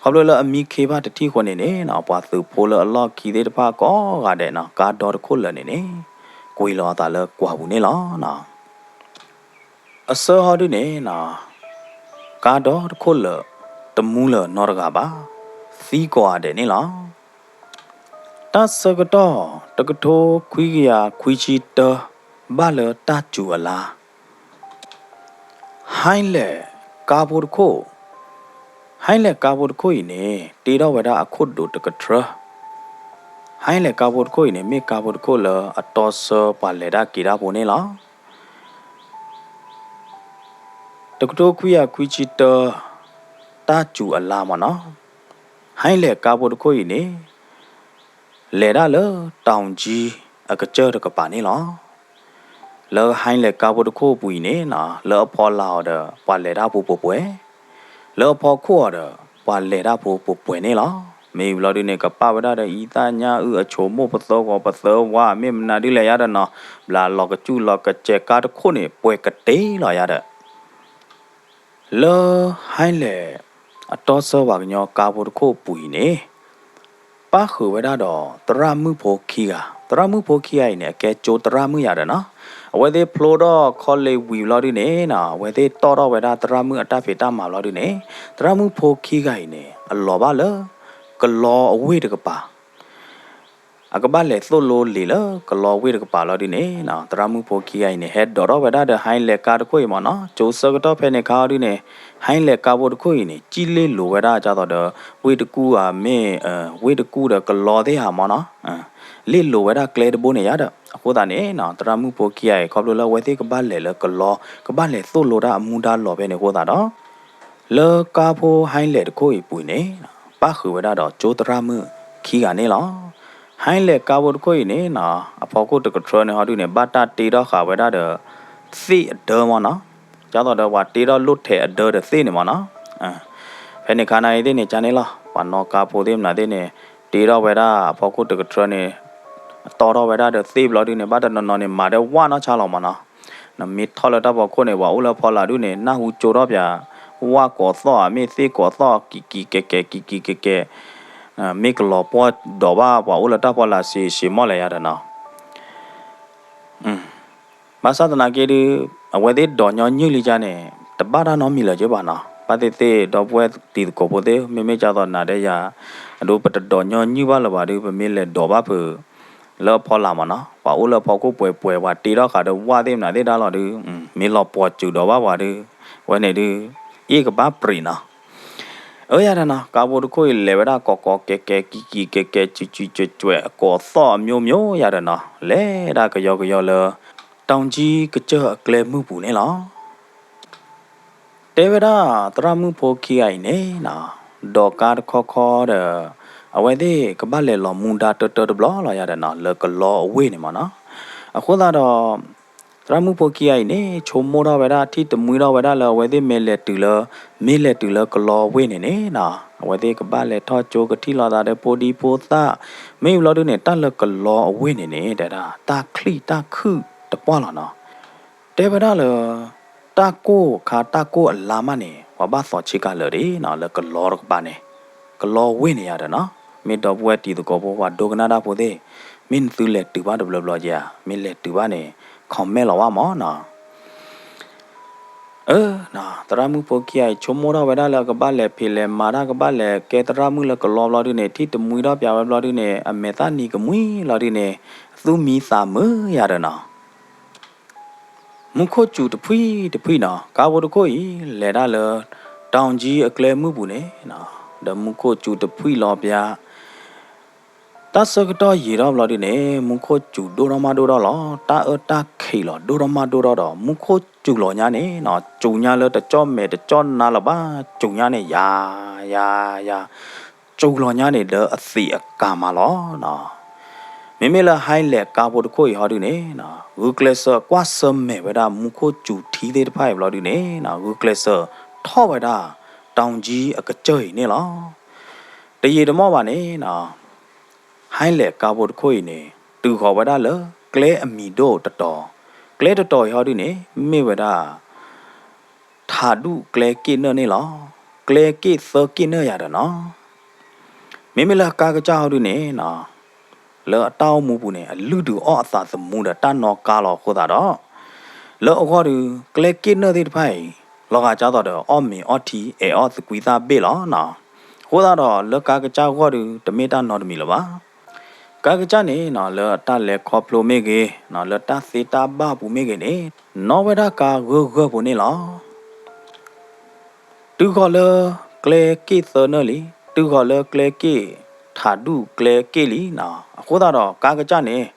ခီဖျိလၢအမံခ့ဘၣ်တထံၣ်အဃိန့ၣ်န့ၣ် ပှၤသုးဖိလၢအလီၢ်ခံသ့ၣ်တဖၣ်ကိးဂၤဒဲးနီၤ ကါဒီတခိၣ်လၢာ်န့ၣ်န့ၣ် ကွံာ်လီၤအသးလၢကွၢ်ပူၤန့ၣ်လီၤ. အဆၢဟီဒုန့ၣ် ကါဒီတခိၣ်လၢာ် တမူလၢၤနီတဂၤဘၣ်, သံကိးဂၤဒဲးန့ၣ်လီၤ. တၢ်ဆၢကတီၢ် တကထိခွံကယၤခွံဆံတၢ ဘၣ်လၢတၢ်စူၤအလါ ဟဲလဲၣ်ကါဖိတခိၣ်, ဟဲလဲၣ်ကါဖိတခိၣ်အံၤန့ၣ် တ့ထီၣ်ဝဲဒၣ်အခိၣ်ဒိးတကထြၢ, ဟဲလဲၣ်ကါဖိတခိၣ်အံၤန့ၣ် မ့ၢ်ကါဖိတခိၣ်လၢအတီဆၢပှၤလဲၤတၢ်က့ၤတၢ်ဖိန့ၣ်လီၤ. တကထိခွံကယၤခွံဆံတၢ တၢ်စူၤအလါမ့ၢ်နီၤ, ဟဲလဲၣ်ကါဖိတခိၣ်အံၤန့ၣ် လဲၤဒၣ်လၢ တီၣ်ကၠံအကစၢၢ်တကပၤန့ၣ်လီၤ. လၢဟဲလဲၣ်ကါဖိတခိၣ်အပူၤအံၤန့ၣ်နီၤ လၢအဖီလာ်အီၤဒီး ပှၤလဲၤတၢ်ဖိပှဲၤပှဲၤ, လၢအဖီခိၣ်အီၤဒီး ပှၤလဲၤတၢ်ဖိပှဲၤပှဲၤန့ၣ်လီၤ. မ့ၢ်ဝံၤလီၤဒုန့ၣ် ကပာ်ဝဲဒၣ်ဒီး အံသၣ်ညါအုၣ်အဆိမိၣ် ပသၢဂီၤပသၢဝါ မ့ၢ်မနုၤဒုလဲၣ်ယါဒီးနီၤ, ဘျးလီၤကစူၣ်လီၤကစဲး ကါတခိၣ်န့ၣ် ပှဲၤကတ့ၢ်လီၤယါဒီး လၢဟဲလဲၣ်အတီဆၢပှၤကညီကါဖိတခိၣ်အပူၤအံၤန့ၣ် ပၣ်ဃုာ်ဝဲဒၣ်ဒီးသရၣ်မုၣ်ဖိခံဂၤ, သရၣ်မုၣ်ဖိခံဂၤအံၤန့ၣ် အကဲကၠိသရၣ်မုၣ်ယါဒီးနီၤ, အဝဲသ့ၣ်ဖျိထီၣ်ခီလ့ၣ်ဝံၤဘျီဒုန့ၣ်နီၤ အဝဲသ့ၣ်တီၣ်ထီၣ်ဝဲဒၣ်သရၣ်မုၣ်အတၢ်ဖံးတၢ်မၤဘျီဒုန့ၣ် သရၣ်မုၣ်ဖိခံဂၤအံၤန့ၣ် အလီၤဘၣ်လၢ ကလီအဝ့ၢ်တကပၤ အကဘၣ်လဲၤသိၣ်လိလံာ်လၢကလီဝ့ၢ်တကပၤလီၤဒုန့ၣ်နီၤ, သရၣ်မုၣ်ဖိခံဂၤအံၤန့ၣ် ဟဲဒိးထီၣ်ဝဲဒၣ်ဒီးဟဲလဲၣ်ကါတခိၣ်အံၤမ့ၢ်နီၤ, ကၠိဆၢကတီၢ်ဖဲန့ၣ်ခါအီၤဒုန့ၣ် ဟဲလဲၣ်ကါဖိတခိၣ်အံၤန့ၣ် ကၠံၣ်လ့ၣ်လိၤဝဲဒၣ်ကၢ်သိးဒီး ဝ့ၢ်တကူၣ်ဧါမ့ၢ် ဝ့ၢ်တကူၣ်ဒီးကလီသ့ၣ်ဧါမ့ၢ်နီၤ, လ့ၣ်လိၤဝဲဒၣ်ကျဲတဘိန့ၣ်ယါဒီး အဃိသတးန့ၣ်နီၤ သရၣ်မုၣ်ဖိခံဂၤအံၤ ခီဖျိလၢအဝဲသ့ၣ်ကဘၣ်လဲၤလၢကလီ ကဘၣ်လဲၤသိၣ်လိတၢ်အမူဒါလီၤဖဲန့ၣ်အဃိသတးဒီး လၢကါဖိဟဲလဲၣ်တခိၣ်အံၤပူၤန့ၣ် ပၣ်ဃုာ်ဝဲဒၣ်ဒီးကၠိသရၣ်မုၣ်ခံဂၤန့ၣ်လီၤ. ဟဲလဲၣ်ကါဖိတခိၣ်အံၤန့ၣ်နီၤ အဖီခိၣ်တကထြၢန့ၣ်ဟီဒုန့ၣ် ဘၣ်တၢ်တ့ထီၣ်ဃာ်ဝဲဒၣ်ဒီး သ့ၣ်အဒၢမ့ၢ်နီၤ, ကၢ်သိးဒီးပှၤတ့ထီၣ်လိၣ်ထဲးအဒၢဒီးသ့ၣ်န့ၣ်မ့ၢ်နီၤ, ဖဲန့ၣ်ခါနၤအံၤသ့ၣ်န့ၣ် ကန့ၣ်လီၤ ပှၤနီၣ်ကါဖိသ့ၣ်မနုၤသ့ၣ်န့ၣ် တ့ထီၣ်ဝဲဒၣ်အဖီခိၣ်တကထြၢန့ၣ် တီၣ်ထီၣ်ဝဲဒၣ်ဒီးသ့ၣ်ဘျီဒုန့ၣ် ဘၣ်တနီၤနီၤန့ၣ် မၤဒဲးဝၣ်နီၢ်ဆါလီၤမ့ၢ်နီၤ နမ့ၢ်ထီၣ်လၢတၢ်ဖီခိၣ်န့ၣ် ပှၤအိၣ်လၢဖီလာ်ဒုန့ၣ် နၢ်ဟူကၠိထီၣ်ပၠး ဝၣ်ကိးသီၣ်ဧါ မ့ၢ်သ့ၣ်ကိးသီၣ် ကံးကံးကဲးကဲး ကံးကံးကဲးကဲး မ့ၢ်ကလီၤပှီၢ်ဒိးဘၣ်ပှၤအိၣ်လၢတၢ်ဖီလာ်စ့စ့မီၢ်လဲၣ်ယါဒီးနီၤ ဘၣ်ဆၣ်သနာ်က့ဒု အဝဲသ့ၣ်ဒိးညီနုၢ်လံယါန့ၣ် တဘၣ်တၢ်နီတမံၤလၢၤက့ဘၣ်နီၤ ဘၣ်သ့ၣ်သ့ၣ်ဒီပုၢ်ဝဲၢ်တံၤသကိးဖိသ့ၣ် မ့မ့ၢ်ကၢ်သိးနၤဒီးယၤ အဒိ ပတဒိးညီနုၢ်ဘၣ်လၢၤဘၣ်ဒု ပမ့ၢ်လဲၤဒိးဘၣ်ဖုး လၢအဖီလာ်မ့ၢ်နီၤ ပှၤအိၣ်လၢဖီခိၣ်ပှဲၤပှဲၤ ပှၤတ့ထီၣ်ဃာ်ဒီးဝၣ်သ့ၣ်မနုၤသ့ၣ်တၢ်လီၤဒု မ့ၢ်လီၤပှီၤစူၤဒိးဘၣ်ပှၤဒု ဝဲန့ၣ်ဒု အ့ၣ်ကဘၣ်ပြံးနီၤ အၢယါဒီးနီၤ ကါဖိတခိၣ်အံၤလဲၤဝဲဒၣ်ကိးကိးကဲးကဲး ကံးကံးကဲးကဲး စုးစုးစွဲးစွဲး အကိးသီၣ်အမျိုးမျိုးယါဒီးနီၤ လဲၤဒၣ်ကယီကယီလၢ တီၣ်ကၠံကစၢၢ်အကျဲမုၢ်ပူၤန့ၣ်လီၤ. တဲဝဲဒၣ်သရၣ်မုၣ်ဖိခံဂၤအံၤန့ၣ်နီၤ ဒိးကါတခီခီဒီး အဝဲသ့ၣ်ကဘၣ်လဲၤလီၤမူဒါတၢတၢတဘျီလီၤယါဒီးနီၤ လၢကလီအဝ့ၢ်န့ၣ်မ့ၢ်နီၤ အဃိသတးဒီး သရၣ်မုၣ်ဖိခံဂၤအံၤန့ၣ် ဆိကမိၣ်ထီၣ်ဝဲဒၣ် ထံၣ်တမှံထီၣ်ဝဲဒၣ်လၢအဝဲသ့ၣ်မ့ၢ်လဲၤတုၤလၢ မ့ၢ်လဲၤတုၤလၢကလီအဝ့ၢ်န့ၣ်န့ၣ်နီၤ အဝဲသ့ၣ်ကဘၣ်လဲၤထီၣ်ကၠိကထံၣ်လိာ်သးဒီးဖိဒံဖိသၣ် မ့ၢ်ဝံၤလီၤဒုန့ၣ် တၢ်လၢကလီအဝ့ၢ်န့ၣ်န့ၣ် တဲဒၣ် တၢ်ချံၣ်တၢ်ခုၣ်တပှၢ်လီၤနီၤ တဲဝဲဒၣ်လၢ တၢ်ကိၢ်ခါတၢ်ကိၢ်အလါမးန့ၣ် ပှၤဘၣ်သီဆ့ကၤလၢာ်ဒ်နီၤ လၢကလီတကပၤန့ၣ်, ကလီဝ့ၢ်န့ၣ်ယၤဒီးနီၤ, မ့ၢ်ဒီပုၢ်ဝဲၢ်တံၤသကိးဖိ ပှၤဒိကနၣ်တၢ်ဖိသ့ၣ်, မ့ၢ်နသုလဲၤတုၤဘၣ်တဘျီဘျီဧါ, မ့ၢ်လဲၤတုၤဘၣ်န့ၣ် comment လီၤဘၣ်မးနီၤ. အၢ, သရၣ်မုၣ်ဖိခံဂၤအံၤ ဆိကမိၣ်ထီၣ်ဝဲဒၣ်လၢအကဘၣ်လဲၤဖံးလဲၤမၤတၢ် ကဘၣ်လဲၤကဲသရၣ်မုၣ်လၢကလီဘျီဒုန့ၣ် ထံၣ်တမှံထီၣ်ပၠးဝဲဘျီဒုန့ၣ် အမဲာ်သၣ်နံၤကမှံလီၤဒုန့ၣ် သူၣ်မံသးမုာ်ယၤဒီးနီၤ. မူခိၣ်စူၤတဖှံၣ်တဖှံၣ်နီၤ, ကါဖိတခိၣ်အံၤ လဲၤဒၣ်လၢ တောင်ကြီး အကျဲမုၢ်ပူၤန့ၣ်, ဒီးမူခိၣ်စူၤတဖှံၣ်လီၤပၠး တၢ်ဆၢကတီၢ်ယံာ်ထီၣ်ဘျီဒုန့ၣ် မူခိၣ်စူၤဒိၣ်ထီၣ်မးဒိၣ်ထီၣ်လီၤ. တၢ်အၢတၢ်ခံးလီၤဒိၣ်ထီၣ်မးဒိၣ်ထီၣ်ဒီး မူခိၣ်စူၤလီၤညါန့ၣ်နီၤ, စူၤညါလၢတကၠီၣ်မဲာ်တကၠီၣ်နါလၢၤဘၣ်, စူၤညါန့ၣ် ယၤ, ယၤ, ယၤ, စူၤလီၤညါန့ၣ် ဒီးအသံးအကာ်မးလီၤနီၤ. မ့မ့ၢ်လၢဟဲလဲၣ်ကါဖိတခိၣ်အံၤဟီဒုန့ၣ်, ဂုာ်ကျဲးစၢးကွၢ်ဆၢၣ်မဲာ်ဝဲဒၣ်မူခိၣ်စူၤထံသ့ၣ်တဖၣ်အံၤဘျီဒုန့ၣ်, ဂုာ်ကျဲးစၢးထီၣ်ဝဲဒၣ် တောင်ကြီး အကစၢၢ်အံၤန့ၣ်လီၤ. တယံာ်တမီၢ်ဘၣ်န့ၣ်နီၤ ဟဲလဲၣ်ကါဖိတခိၣ်အံၤန့ၣ် တုၤဃီၤဝဲဒၣ်လၢကျဲအမံၤဒိၣ်တတီၤ, ကျဲတတီၤအံၤဟီဒုန့ၣ် မ့ၢ်ဝဲဒၣ် ထးဒူၣ်ကျဲက့ၣ်နၢၣ်န့ၣ်လီၤ. ကျဲက့ၣ်သၢက့ၣ်နၢၣ်ယၤဒီးနီၤ, မ့မ့ၢ်လၢကါကစၢ်ဟီဒုန့ၣ်နီၤ လၢအတၢ်အိၣ်မူပူၤန့ၣ် အလုၢ်ဒုးအီၣ်အသးသမူဒီးတၢ်နီၣ်ကါလီၤအဃိသတးဒီး, လၢအဂီၢ်ဒုး ကျဲက့ၣ်နၢၣ်သ့ၣ်တဖၣ်အံၤ လီၤဂာ်ကၢ်သိးဒီး အီၣ်မ့ၤအီထံ အဲၣ်အီၣ်သကွံသၣ်ဘ့ၣ်လီၤနီၤ. အဃိသတးဒီး လၢကါကစၢ်ဂီၢ်ဒုး တမ့ၢ်တၢ်နီတမံၤလၢၤဘၣ်. ကါကစၢ်န့ၣ်နီၤ လၢအတၢ်လဲၤခီဖျိမ့ၢ်ဂ့ၤ, လၢတၢ်သ့တၢ်ဘၣ်ပူၤမ့ၢ်ဂ့ၤန့ၣ်, နီၣ်ဝဲဒၣ်ကါဂၢၢ်ဂၢၢ်ဖိန့ၣ်လီၤ. တုၤဃီၤလၢကျဲက့ၣ်သၢနၢၣ်လံ, တုၤဃီၤလၢကျဲက့ၣ်ထးဒူၣ်ကျဲက့ၣ်လံနီၤ. အဃိသတးဒီး ကါကစၢ်န့ၣ်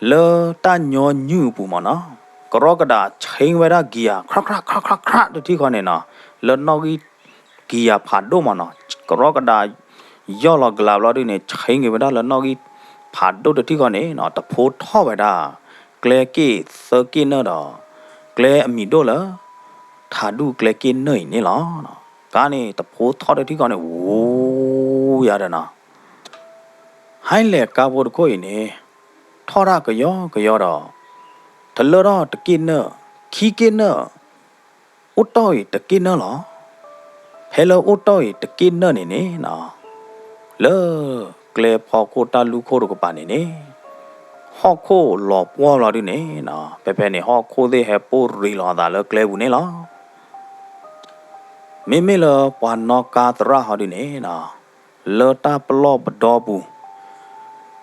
လၢတၢ်ညီနုၢ်အပူၤမ့ၢ်နီၤ, ကရီကဒးဆ့ဝဲဒၣ်ကံယၤ ခြးခြးခြးခြးခြး တထံၣ်ဃီန့ၣ်နီၤ, လၢနီၣ်ဂံၢ်ကံယၤဖးဒိၣ်မ့ၢ်နီၤ, ကရီကဒး ယီၢ်လီၤကလးဘျီဒုန့ၣ် ဆ့က့ၤဝဲဒၣ်လၢနီၣ်ဂံၢ်ဖးဒိၣ်တထံၣ်ဃီန့ၣ်နီၤ, တဖိထီၣ်ဝဲဒၣ် ကျဲက့ၣ်သၢက့ၣ်နၢၣ်ဒီး ကျဲအမံၤဒိၣ်လၢ ထးဒူၣ်ကျဲက့ၣ်နၢၣ်အံၤန့ၣ်လီၤ. ကါန့ၣ် တဖိထီၣ်တထံၣ်ဃီန့ၣ် ဝူယၤဒီးနီၤ, ဟဲလဲၣ်ကါဖိတခိၣ်အံၤန့ၣ် ထီၣ်တၢ်ကယီကယီဒီး တလၢထီၣ်တက့ၣ်နၢၣ်, ခံက့ၣ်နၢၣ် အိၣ်တီၢ်အံၤတက့ၣ်နၢၣ်လီၤ. ဖဲလၢအိၣ်တီၢ်အံၤတက့ၣ်နၢၣ်န့ၣ်န့ၣ်နီၤ, လၢကျဲဖီခိၣ်တၢ်လူၢ်ခိၣ်တကပၤန့ၣ်န့ၣ်, ဟီၣ်ခိၣ်လီၤပှီၢ်လီၤဒုန့ၣ်နီၤ, ဖဲဖဲန့ၣ် ဟီၣ်ခိၣ်သ့ၣ်ဟဲပိၢ်ရံးလီၤအသးလၢကျဲပူၤန့ၣ်လီၤ. မ့မ့ၢ်လၢပှၤနီၣ်ကါသရၣ်ဟီဒုန့ၣ်နီၤ, လၢတၢ်ပလီၢ်ပဒီပူၤ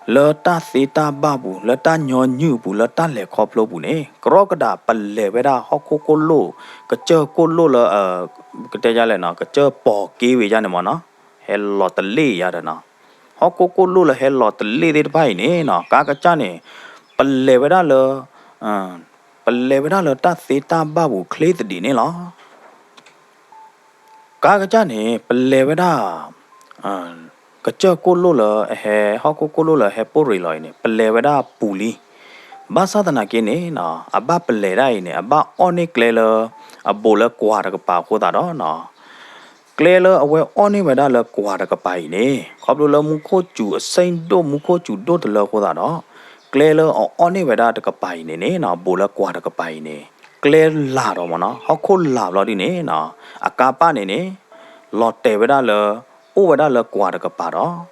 လၢတၢ်သ့တၢ်ဘၣ်ပူၤ လၢတၢ်ညီနုၢ်အပူၤ လၢတၢ်လဲၤခီဖျိပူၤန့ၣ် ကရီကဒးပလဲၤဝဲဒၣ်ဟီၣ်ခိၣ်ကိၣ်လိၣ် ကစၢၢ်ကိၣ်လိၣ်လၢ ကတဲယလဲၣ်နီၤ ကစၢၢ်ပိာ်က့ဝံၤယါန့ၣ်မ့ၢ်နီၤ, ဟဲလီၤတလ့ၢ်ယါဒီးနီၤ, ဟီၣ်ခိၣ်ကိၣ်လိၣ်လၢဟဲလီၤတလ့ၢ်သ့ၣ်တဖၣ်အံၤန့ၣ်နီၤ ကါကစၢ်န့ၣ် ပလဲၤဝဲဒၣ်လၢ ပလဲၤဝဲဒၣ်လၢတၢ်သ့တၢ်ဘၣ်ပူၤချ့သဒံးန့ၣ်လီၤ. ကါကစၢ်န့ၣ် ပလဲၤဝဲဒၣ် ကစၢၢ်ကိၣ်လိၣ်လၢအဟဲ ဟီၣ်ခိၣ်ကိၣ်လိၣ်လၢအဟဲပိၢ်ရံးလီၤအံၤန့ၣ် ပလဲၤဝဲဒၣ်ပူၤလံ. ဘၣ်ဆၣ်သနာ်က့န့ၣ်နီၤ အဘၣ်ပလဲၤဒၣ်အံၤန့ၣ် အဘၣ်အီၣ်န့ၢ်ကျဲလၢ အဘူးလၢကွၢ်တကပၤအဃိသတးဒီးနီၤ ကျဲလၢအဝဲအီၣ်န့ၢ်ဝဲဒၣ်လၢကွၢ်တကပၤအံၤန့ၣ် ခီဖျိလၢမူခိၣ်စူၤအဆ့ၣ်ဒိၣ် မူခိၣ်စူၤဒိၣ်တလၢအဃိသတးဒီး ကျဲလၢအအီၣ်န့ၢ်ဝဲဒၣ်တကပၤအံၤန့ၣ်န့ၣ်နီၤ ဘူးလၢကွၢ်တကပၤအံၤန့ၣ် ကျဲလၢ်ဒီးမ့ၢ်နီၤ ဟီၣ်ခိၣ်လၢ်ဘျီဒုန့ၣ်နီၤ အကါပၢ်န့ၣ်န့ၣ် လီၤတဲာ်ဝဲဒၣ်လၢ အိၣ်ဝဲဒၣ်လၢကွၢ်တကပၤဒီး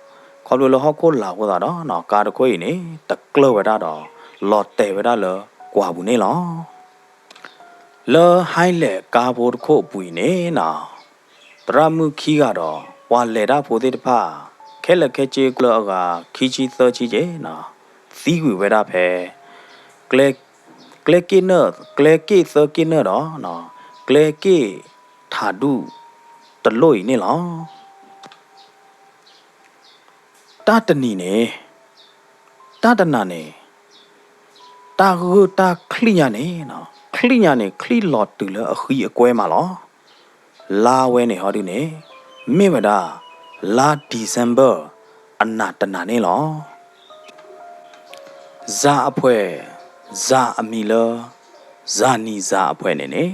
ခီဖျိလၢဟီၣ်ခိၣ်လၢ်အဃိသတးဒီးနီၤ ကါတခိၣ်အံၤန့ၣ် တကျၢၢ်ဝဲဒၣ်ဒီး လီၤတဲာ်ဝဲဒၣ်လၢကွၢ်ပူၤန့ၣ်လီၤ. လၢဟဲလဲၣ်ကါဖိတခိၣ်အပူၤအံၤန့ၣ်နီၤ သရၣ်မုၣ်ခံဂၤဒီး ပှၤလဲၤတၢ်ဖိသ့ၣ်တဖၣ် ခဲလၢာ်ခဲဆ့လၢအဂၤခံဆံသၢဆံက့နီၤ သံကွံာ်ဝဲဒၣ်ဖဲ ကျဲ ကျဲက့ၣ်နၢၣ် ကျဲက့ၣ်သၢက့ၣ်နၢၣ်ဒီး ကျဲက့ၣ်ထးဒူၣ်တလိၣ်အံၤန့ၣ်လီၤ. တၢ်တနံၤန့ၣ် တၢ်တနၤန့ၣ် တၢ်ဂိၢ်တၢ်ချံၣ်ညါန့ၣ် ချံၣ်ညါန့ၣ် ချံၣ်လီၤတုၤလၢအဃံအကွဲမးလီၤ. လါဝဲန့ၣ်ဟီဒုန့ၣ် မ့ၢ်ဝဲဒၣ် လါ December အနၤတနၤန့ၣ်လီၤ. ယၤအဖှဲး ယၤအမံၤလၢ ယၤနံၤယၤအဖှဲးန့ၣ်န့ၣ်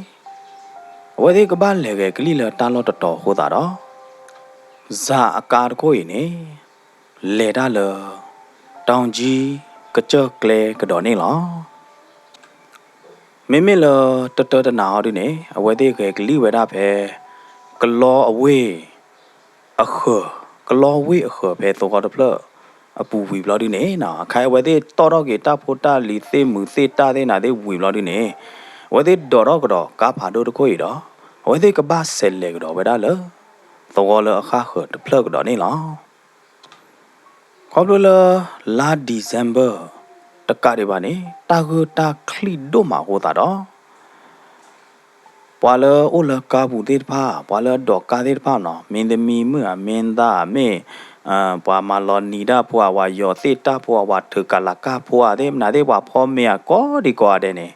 အဝဲသ့ၣ်ကဘၣ်လဲၤဂဲၤကလံၣ်လၢတၢ်လီၢ်တတီၤအဃိသတးဒီး ယၤအကါတခိၣ်အံၤန့ၣ် လဲၤတၢ်လၢ တောင်ကြီး ကစၢၢ်ကျဲကဒီးန့ၣ်လီၤ. မ့မ့ၢ်လၢတတၢတနၤဟီဒုန့ၣ် အဝဲသ့ၣ်ဂဲၤကလံၣ်ဝဲဒၣ်ဖဲ ကလီအဝ့ၢ်အဃၢၤ, ကလီဝ့ၢ်အဃၢၤဖဲသဝီတဖျၢၣ်အပူၤဝံၤဘျီဒုန့ၣ်နီၤ, ခဲအံၤအဝဲသ့ၣ်တီၣ်ထီၣ်က့ၤတၢ်ဖိတၢ်လံၤသ့ၣ်မုာ်သ့ၣ်တၢ်သ့ၣ်နၤသ့ၣ်ဝံၤဘျီဒုန့ၣ် အဝဲသ့ၣ်ဒိးထီၣ်ကဒီးကါဖးဒိၣ်တခိၣ်အံၤဒီး အဝဲသ့ၣ်ကဘၣ်ဆဲးလဲၤကဒီးဝဲဒၣ်လၢ သဝီလၢအဃၣ်ဃၢၤတဖျၢၣ်ကဒီးန့ၣ်လီၤ. ခီဖျိလၢ လါ December တကးဒံးဘၣ်န့ၣ် တၢ်ဂိၢ်တၢ်ချံၣ်ဒိၣ်မးအဃိသတးဒီး ပှၤလၢအိၣ်လၢကါပူၤသ့ၣ်တဖၣ်, ပှၤလၢအဒိးကါသ့ၣ်တဖၣ်နီၤ, မင်းသမီးမုၣ်ဧါ, မင်းသားဧါ, မ့ၢ် ပှၤမၤလီၤနံၤတၢ်ဖိဧါ, ပှၤယီၤသ့ၣ်တၢ်ဖိဧါ, ပှၤထုးကလးကၢ်ဖိဧါသ့ၣ်မနုၤသ့ၣ် ပှၤဖီမ့ၤဧါ ကိးဒံကိးဂၤဒဲးန့ၣ်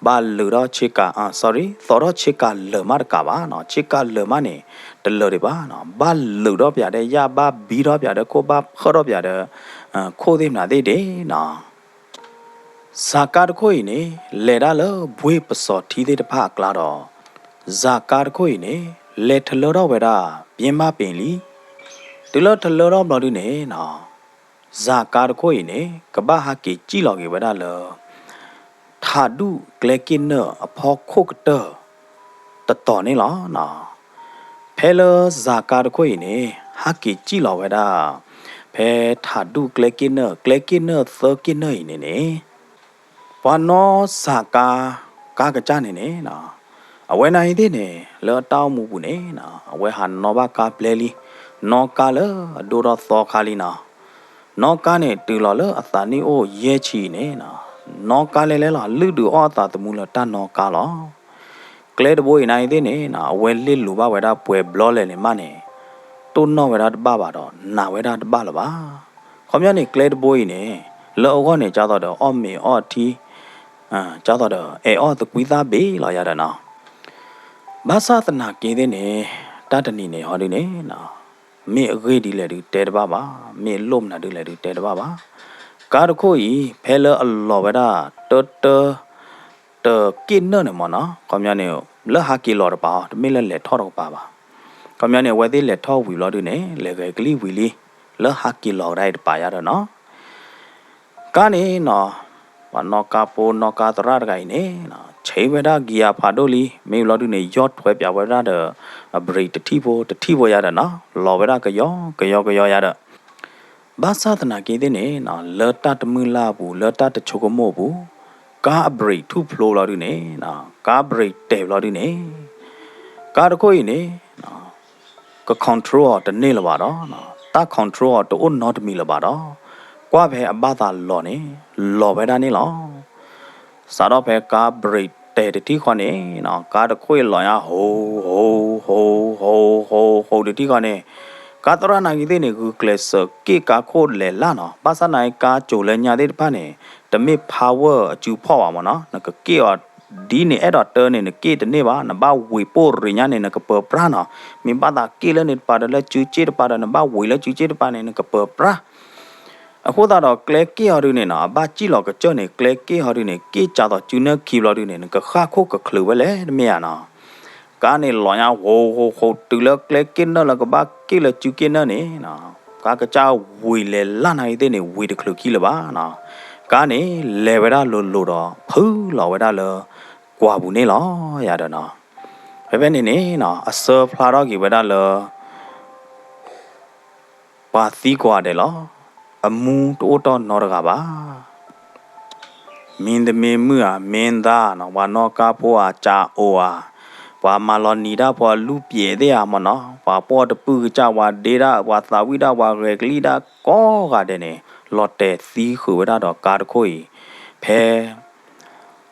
ဘၣ်လုာ်ထီၣ်ဆ့ကၤ, အ sorry, သိးထီၣ်ဆ့ကၤလၢာ်မးတကးဘၣ်နီၤ, ဆ့ကၤလၢာ်မးန့ၣ် တလၢာ်ဒံးဘၣ်နီၤ, ဘၣ်လုာ်ထီၣ်ပၠးဒီးယၣ်, ဘၣ်ဘံထီၣ်ပၠးဒီးခိၣ်, ဘၣ်ဖၢထီၣ်ပၠးဒီး ခိၣ်သ့ၣ်မနုၤသ့ၣ်ဒဲးနီၤ. စးကါတခိၣ်အံၤန့ၣ် လဲၤဒၣ်လၢဘှ့ၣ်ပစီၤထံသ့ၣ်တဖၣ်အကျါဒီး စးကါတခိၣ်အံၤန့ၣ် လဲၤထလၢထီၣ်ဝဲဒၣ် ပြင်းမပင်လံ. တုၤလၢထလၢထီၣ်ဘျီဒုန့ၣ်နီၤ, စးကါတခိၣ်အံၤန့ၣ် ကဘၣ်ဟးက့ၤစံၣ်လီၤက့ၤဝဲဒၣ်လၢ ထးဒူၣ်ကျဲက့ၣ်နၢၣ်အဖီခိၣ်ကတၢၢ် တတီၤန့ၣ်လီၤနီၤ. ဖဲလၢစးကါတခိၣ်အံၤန့ၣ် ဟးက့ၤစံၣ်လီၤဝဲဒၣ် ဖဲထးဒူၣ်ကျဲက့ၣ်နၢၣ်, ကျဲက့ၣ်နၢၣ်သၢက့ၣ်နၢၣ်အံၤန့ၣ်န့ၣ် ပှၤနီၣ်စးကါ ကါကစၢ်န့ၣ်န့ၣ်နီၤ, အဝဲနၤအံၤသ့ၣ်န့ၣ် လၢအတၢ်အိၣ်မူပူၤန့ၣ်နီၤ အဝဲဟးနီၣ်ဘၣ်ကါဘျဲလံ, နီၣ်ကါလၢအဒိၣ်ထီၣ်သီခါလံနီၤ. နီၣ်ကါန့ၣ် တုၤလီၤလၢအသးနံၣ်အိၣ်ယဲၢ်ဆံအံၤန့ၣ်နီၤ, နီၣ်ကါလဲၤလဲၤလီၤ, လုၢ်ဒုးအီၣ်အသးသမူလၢတၢ်နီၣ်ကါလီၤ. ကျဲတဘိအံၤနၤအံၤသ့ၣ်န့ၣ်နီၤ အဝဲလ့ၣ်လိၤဘၣ်ဝဲဒၣ်ပှဲၤဘျီလဲၣ်န့ၣ်မးန့ၣ် တိၢ်နီၣ်ဝဲဒၣ်တဘၣ်ဘၣ်ဒီး နာ်ဝဲဒၣ်တဘၣ်လၢၤဘၣ်. ခီပညီန့ၣ် ကျဲတဘိအံၤန့ၣ် လၢအဂီၢ်န့ၣ် ကၢ်သိးဒီးအီၣ်မ့ၤအီထံ, ကၢ်သိးဒီးအဲၣ်အီၣ်သကွံသၣ်ဘ့ၣ်လီၤယၤဒီးနီၤ. ဘၣ်ဆၣ်သနာ်က့သ့ၣ်န့ၣ် တၢ်တနံၤန့ၣ်ဟီဒုန့ၣ်နီၤ မ့ၢ်အဂ့ၢ်ဒ်လဲၣ်ဒုတဲတဘၣ်ဘၣ်, မ့ၢ်အလိၣ်မနုၤဒ်လဲၣ်ဒုတဲတဘၣ်ဘၣ်. ကါတခိၣ်အံၤ ဖဲလၢအလီၤဝဲဒၣ် တၢတၢ တက့ၣ်နၢၣ်န့ၣ်မ့ၢ်နီၤ, ခီပညီန့ၣ် လၢဟးက့ၤလီၤတပၤအီၤ တမ့ၢ်လၢလဲၤထီၣ်တကပၤဘၣ်. ခီပညီန့ၣ် အဝဲသ့ၣ်လဲၤထီၣ်ဝံၤဘျီဒုန့ၣ် လဲၤဂဲၤကလံၣ်ဝံၤလံ, လၢဟးက့ၤလီၤကဒါအံၤတပၤယၤဒီးနီၤ. ကါန့ၣ်နီၤ ပှၤနီၣ်ကါဖိနီၣ်ကါသရၣ်တဂၤအံၤန့ၣ်နီၤ ဆံးဝဲဒၣ်ကံၤယၤဖးဒိၣ်လံ, မ့ၢ်ဘျီဒုန့ၣ် ယီၢ်ထွဲပၠးဝဲဒၣ်ဒီး အဘြ့းတထံၣ်ဖိတထံၣ်ဖိယၤဒီးနီၤ, လီၤဝဲဒၣ်ကယီကယီကယီယၤဒီး ဘၣ်ဆၣ်သနာ်က့သ့ၣ်န့ၣ်နီၤ လၢတၢ်တမုၢ်လၢ်အပူၤ လၢတၢ်တဆိကမိၣ်အပူၤ ကါအဘြ့းထူၣ်ဖျိဘျီဒုန့ၣ်နီၤ ကါဘြ့းတဲာ်ဘျီဒုန့ၣ် ကါတခိၣ်အံၤန့ၣ် က control အီၤတန့ၢ်လၢၤဘၣ်ဒီး တၢ် control အီၤတအိၣ်နီတမံၤလၢၤဘၣ်ဒီး ကွၢ်ဖဲအဘၣ်သးလီၤန့ၣ် လီၤဝဲဒၣ်န့ၣ်လီၤ. စးထီၣ်ဖဲကါဘြ့းတဲာ်တထံၣ်ဃီန့ၣ်နီၤ ကါတခိၣ်အံၤလီၤညါ ဟိး ဟိး ဟိး ဟိး ဟိး ဟိး ဟိး တထံၣ်ဃီန့ၣ် ကါသရၣ်နာ်က့သ့ၣ်န့ၣ် ဂုာ်ကျဲးစၢးက့ၣ်ကါခိၣ်လဲၤလၢ်နီၤ. ဘၣ်ဆၣ်နာ်က့ ကါစိၤလၢညါသ့ၣ်တဖၣ်န့ၣ် တမ့ၢ် power အစုဖီၣ်ဘၣ်မ့ၢ်နီၤ. နကက့ၣ်အီၤဒ်န့ၣ်အဲၣ်ဒိးတၢန့ၣ် နက့ၣ်တန့ၢ်ဘၣ်. နဘၣ်ဝံၤပိၢ်ရ့ၣ်ညါန့ၣ် နကပၢၤပြၢ်နီၤ. မ့ၢ်ဘၣ်သးက့ၣ်လၢန့ၣ်တပၤဒီး လၢစုစ့ၣ်တပၤဒီး နဘၣ်ဝံၤလၢစုစ့ၣ်တပၤန့ၣ် နကပၢၤပြၢ် အဃိသတးဒီး ကျဲက့ၣ်ဟီဒုန့ၣ်နီၤ အဘၣ်စံၣ်လီၤကစၢၢ်န့ၣ် ကျဲက့ၣ်ဟီဒုန့ၣ် က့ၣ်ကၢသိးစုနၢၣ်ခံဘျီဒုန့ၣ် နကဃၣ်ခိၣ်ကချုးဝဲလဲၣ်တမ့ၢ်ဧါနီၤ. ကါန့ၣ်လီၤညါ ဟိး ဟိး ဟိး တုၤလၢကျဲက့ၣ်နၢၣ်လၢကဘၣ်က့ၣ်လၢစုက့ၣ်နၢၣ်န့ၣ်နီၤ ကါကစၢ်ဝံၤလဲၤလၢ်နာ်က့သ့ၣ်န့ၣ် ဝံၤတချုးခံလၢၤဘၣ်နီၤ. ကါန့ၣ် လဲၤဝဲဒၣ်လိၤလိၤဒီး ဖုလီၤဝဲဒၣ်လၢ ကွၢ်ပူၤန့ၣ်လီၤယၤဒီးနီၤ. ဖဲဖဲန့ၣ်န့ၣ်နီၤ အစၢဖျါထီၣ်က့ၤဝဲဒၣ်လၢ ပှၤသံကွၢ်ဒဲးလီၤ. အမူတအိၣ်တီၢ်နီတဂၤဘၣ်. မင်းသမီးမုၣ်ဧါ, မင်းသား နီၤ, ပှၤနီၣ်ကါဖိဧါ, ကၠၤအိၣ်ဧါ, ပှၤမၤလီၤနံၤတၢ်ဖိ လူ့ပြဲသ့ၣ်ဧါမ့ၢ်နီၤ, ပှၤပိာ်တပုၢ်ကစၢ် ပှၤဒ့တၢ် ပှၤသးဝံၣ်တၢ် ပှၤဂဲၤကလံၣ်တၢ် ကိးဂၤဒဲးန့ၣ် လီၤတဲာ်သံဃုာ်ဝဲဒၣ်ဒီးကါတခိၣ်အံၤ ဖဲ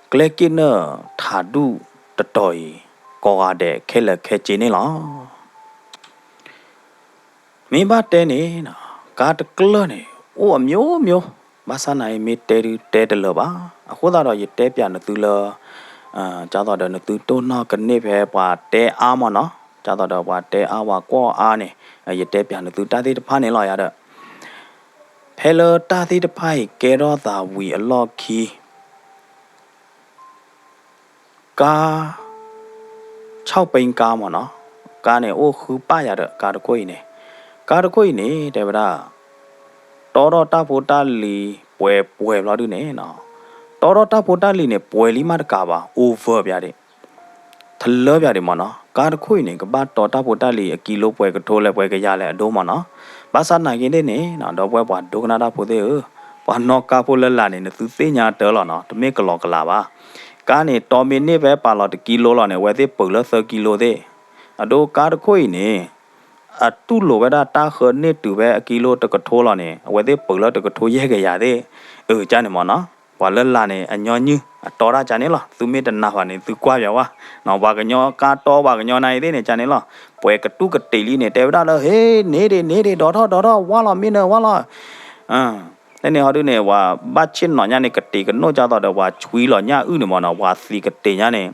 ကျဲက့ၣ်နၢၣ်ထးဒူၣ်တတီၤအံၤ ကိးဂၤဒဲးခဲလၢာ်ခဲဆ့န့ၣ်လီၤ. မ့ၢ်ဘၣ်တဲန့ၣ်နီၤ ကါတကျၢၢ်န့ၣ် အိၣ်အမျိုးမျိုး, ဘၣ်ဆၣ်နာ်အံၤမ့ၢ်တဲဒုးတဲတလၢာ်ဘၣ်. အဃိသတးဒီး ယတဲပၠးနသုလၢ ဒ်သိးဒီးနသုတိၢ်နီၣ်ကန့ၢ်ဖဲပှၤတဲအါမ့ၢ်နီၤ, ဒ်သိးဒီးပှၤတဲအါပှၤကွၢ်အါန့ၣ် ယတဲပၠးနသုတၢ်သ့ၣ်တဖၣ်န့ၣ်လီၤယၤဒီး ဖဲလၢတၢ်သ့ၣ်တဖၣ်အံၤကဲထီၣ်သးဝံၤအလီၢ်ခံ ကါ ဆီၣ်ပဲကါမ့ၢ်နီၤ, ကါန့ၣ် အိၣ်ဃုပၢ်ယၤဒီး ကါတခိၣ်အံၤန့ၣ်, ကါတခိၣ်အံၤန့ၣ် တဲဝဲဒၣ် တီထီၣ်တၢ်ဖိတၢ်လံၤပှဲၤပှဲၤဘျီဒုန့ၣ်နီၤ, တီထီၣ်တၢ်ဖိတၢ်လံၤန့ၣ် ပှဲၤလံမးတကးဘၣ် over ပၠးဒံး ထလၢပၠးဒံးမ့ၢ်နီၤ. ကါတခိၣ်အံၤန့ၣ် ကဘၣ်တီတၢ်ဖိတၢ်လံၤအကံလိပှဲၤကထိလၢပှဲၤကယၤလဲၣ်အဒိမ့ၢ်နီၤ. ဘၣ်ဆၣ်နာ်က့ဒ်န့ၣ်နီၤ ဒီပုၢ်ဝဲၢ်ပှၤဒိကနၣ်တၢ်ဖိသ့ၣ်ဧၢ, ပှၤနီၣ်ကါဖိလၢလာ်န့ၣ် နသုသ့ၣ်ညါတၢ်လီၤနီၤ, တမ့ၢ်ကလီကလးဘၣ်. ကါန့ၣ် တီမ့ၢ်န့ၢ်ဖဲပာ်လီၤတကံလိလီၤန့ၣ် အဝဲသ့ၣ်ပၢၤလၢသၢကံလိသ့ၣ်, အဒိကါတခိၣ်အံၤန့ၣ် အတူၢ်လိာ်ဝဲဒၣ်တၢ်ဃၢန့ၢ်တုၤဖဲအကံလိတကထိလီၤန့ၣ် အဝဲသ့ၣ်ပၢၤလၢတကထိယဲၢ်ကယၤသ့ၣ်, အၢ ကန့ၣ်မ့ၢ်နီၤ. ပှၤလၢလာ်န့ၣ် အညီနုၢ်အတီတၢ်ကန့ၣ်လီၤ. သုမ့ၢ်တနာ်ဘၣ်န့ၣ် သုကွၢ်ပၠးဝဲ, ပှၤကညီကါတီပှၤကညီနၤအံၤသ့ၣ်န့ၣ် ကန့ၣ်လီၤ. ပှဲၤကတူၢ်ကတ့ၤလံန့ၣ် တဲဝဲဒၣ်လၢ ဟ့ န့ၢ်ဒံး န့ၢ်ဒံး ဒိးထီၣ် ဒိးထီၣ် ဝါလီၤ မ့ၢ်နၢၤ ဝါလီၤ. လၢန့ၣ်ဟီဒုန့ၣ် ပှၤဘၣ်ဆ့ၣ်နီၤညါန့ၣ် ကတ့ၤကနိၣ်ကၢ်သိးဒီး ပှၤဆွံလီၤညၣ်အုၣ်န့ၣ်မ့ၢ်နီၤ, ပှၤသံးကတ့ၤညါန့ၣ်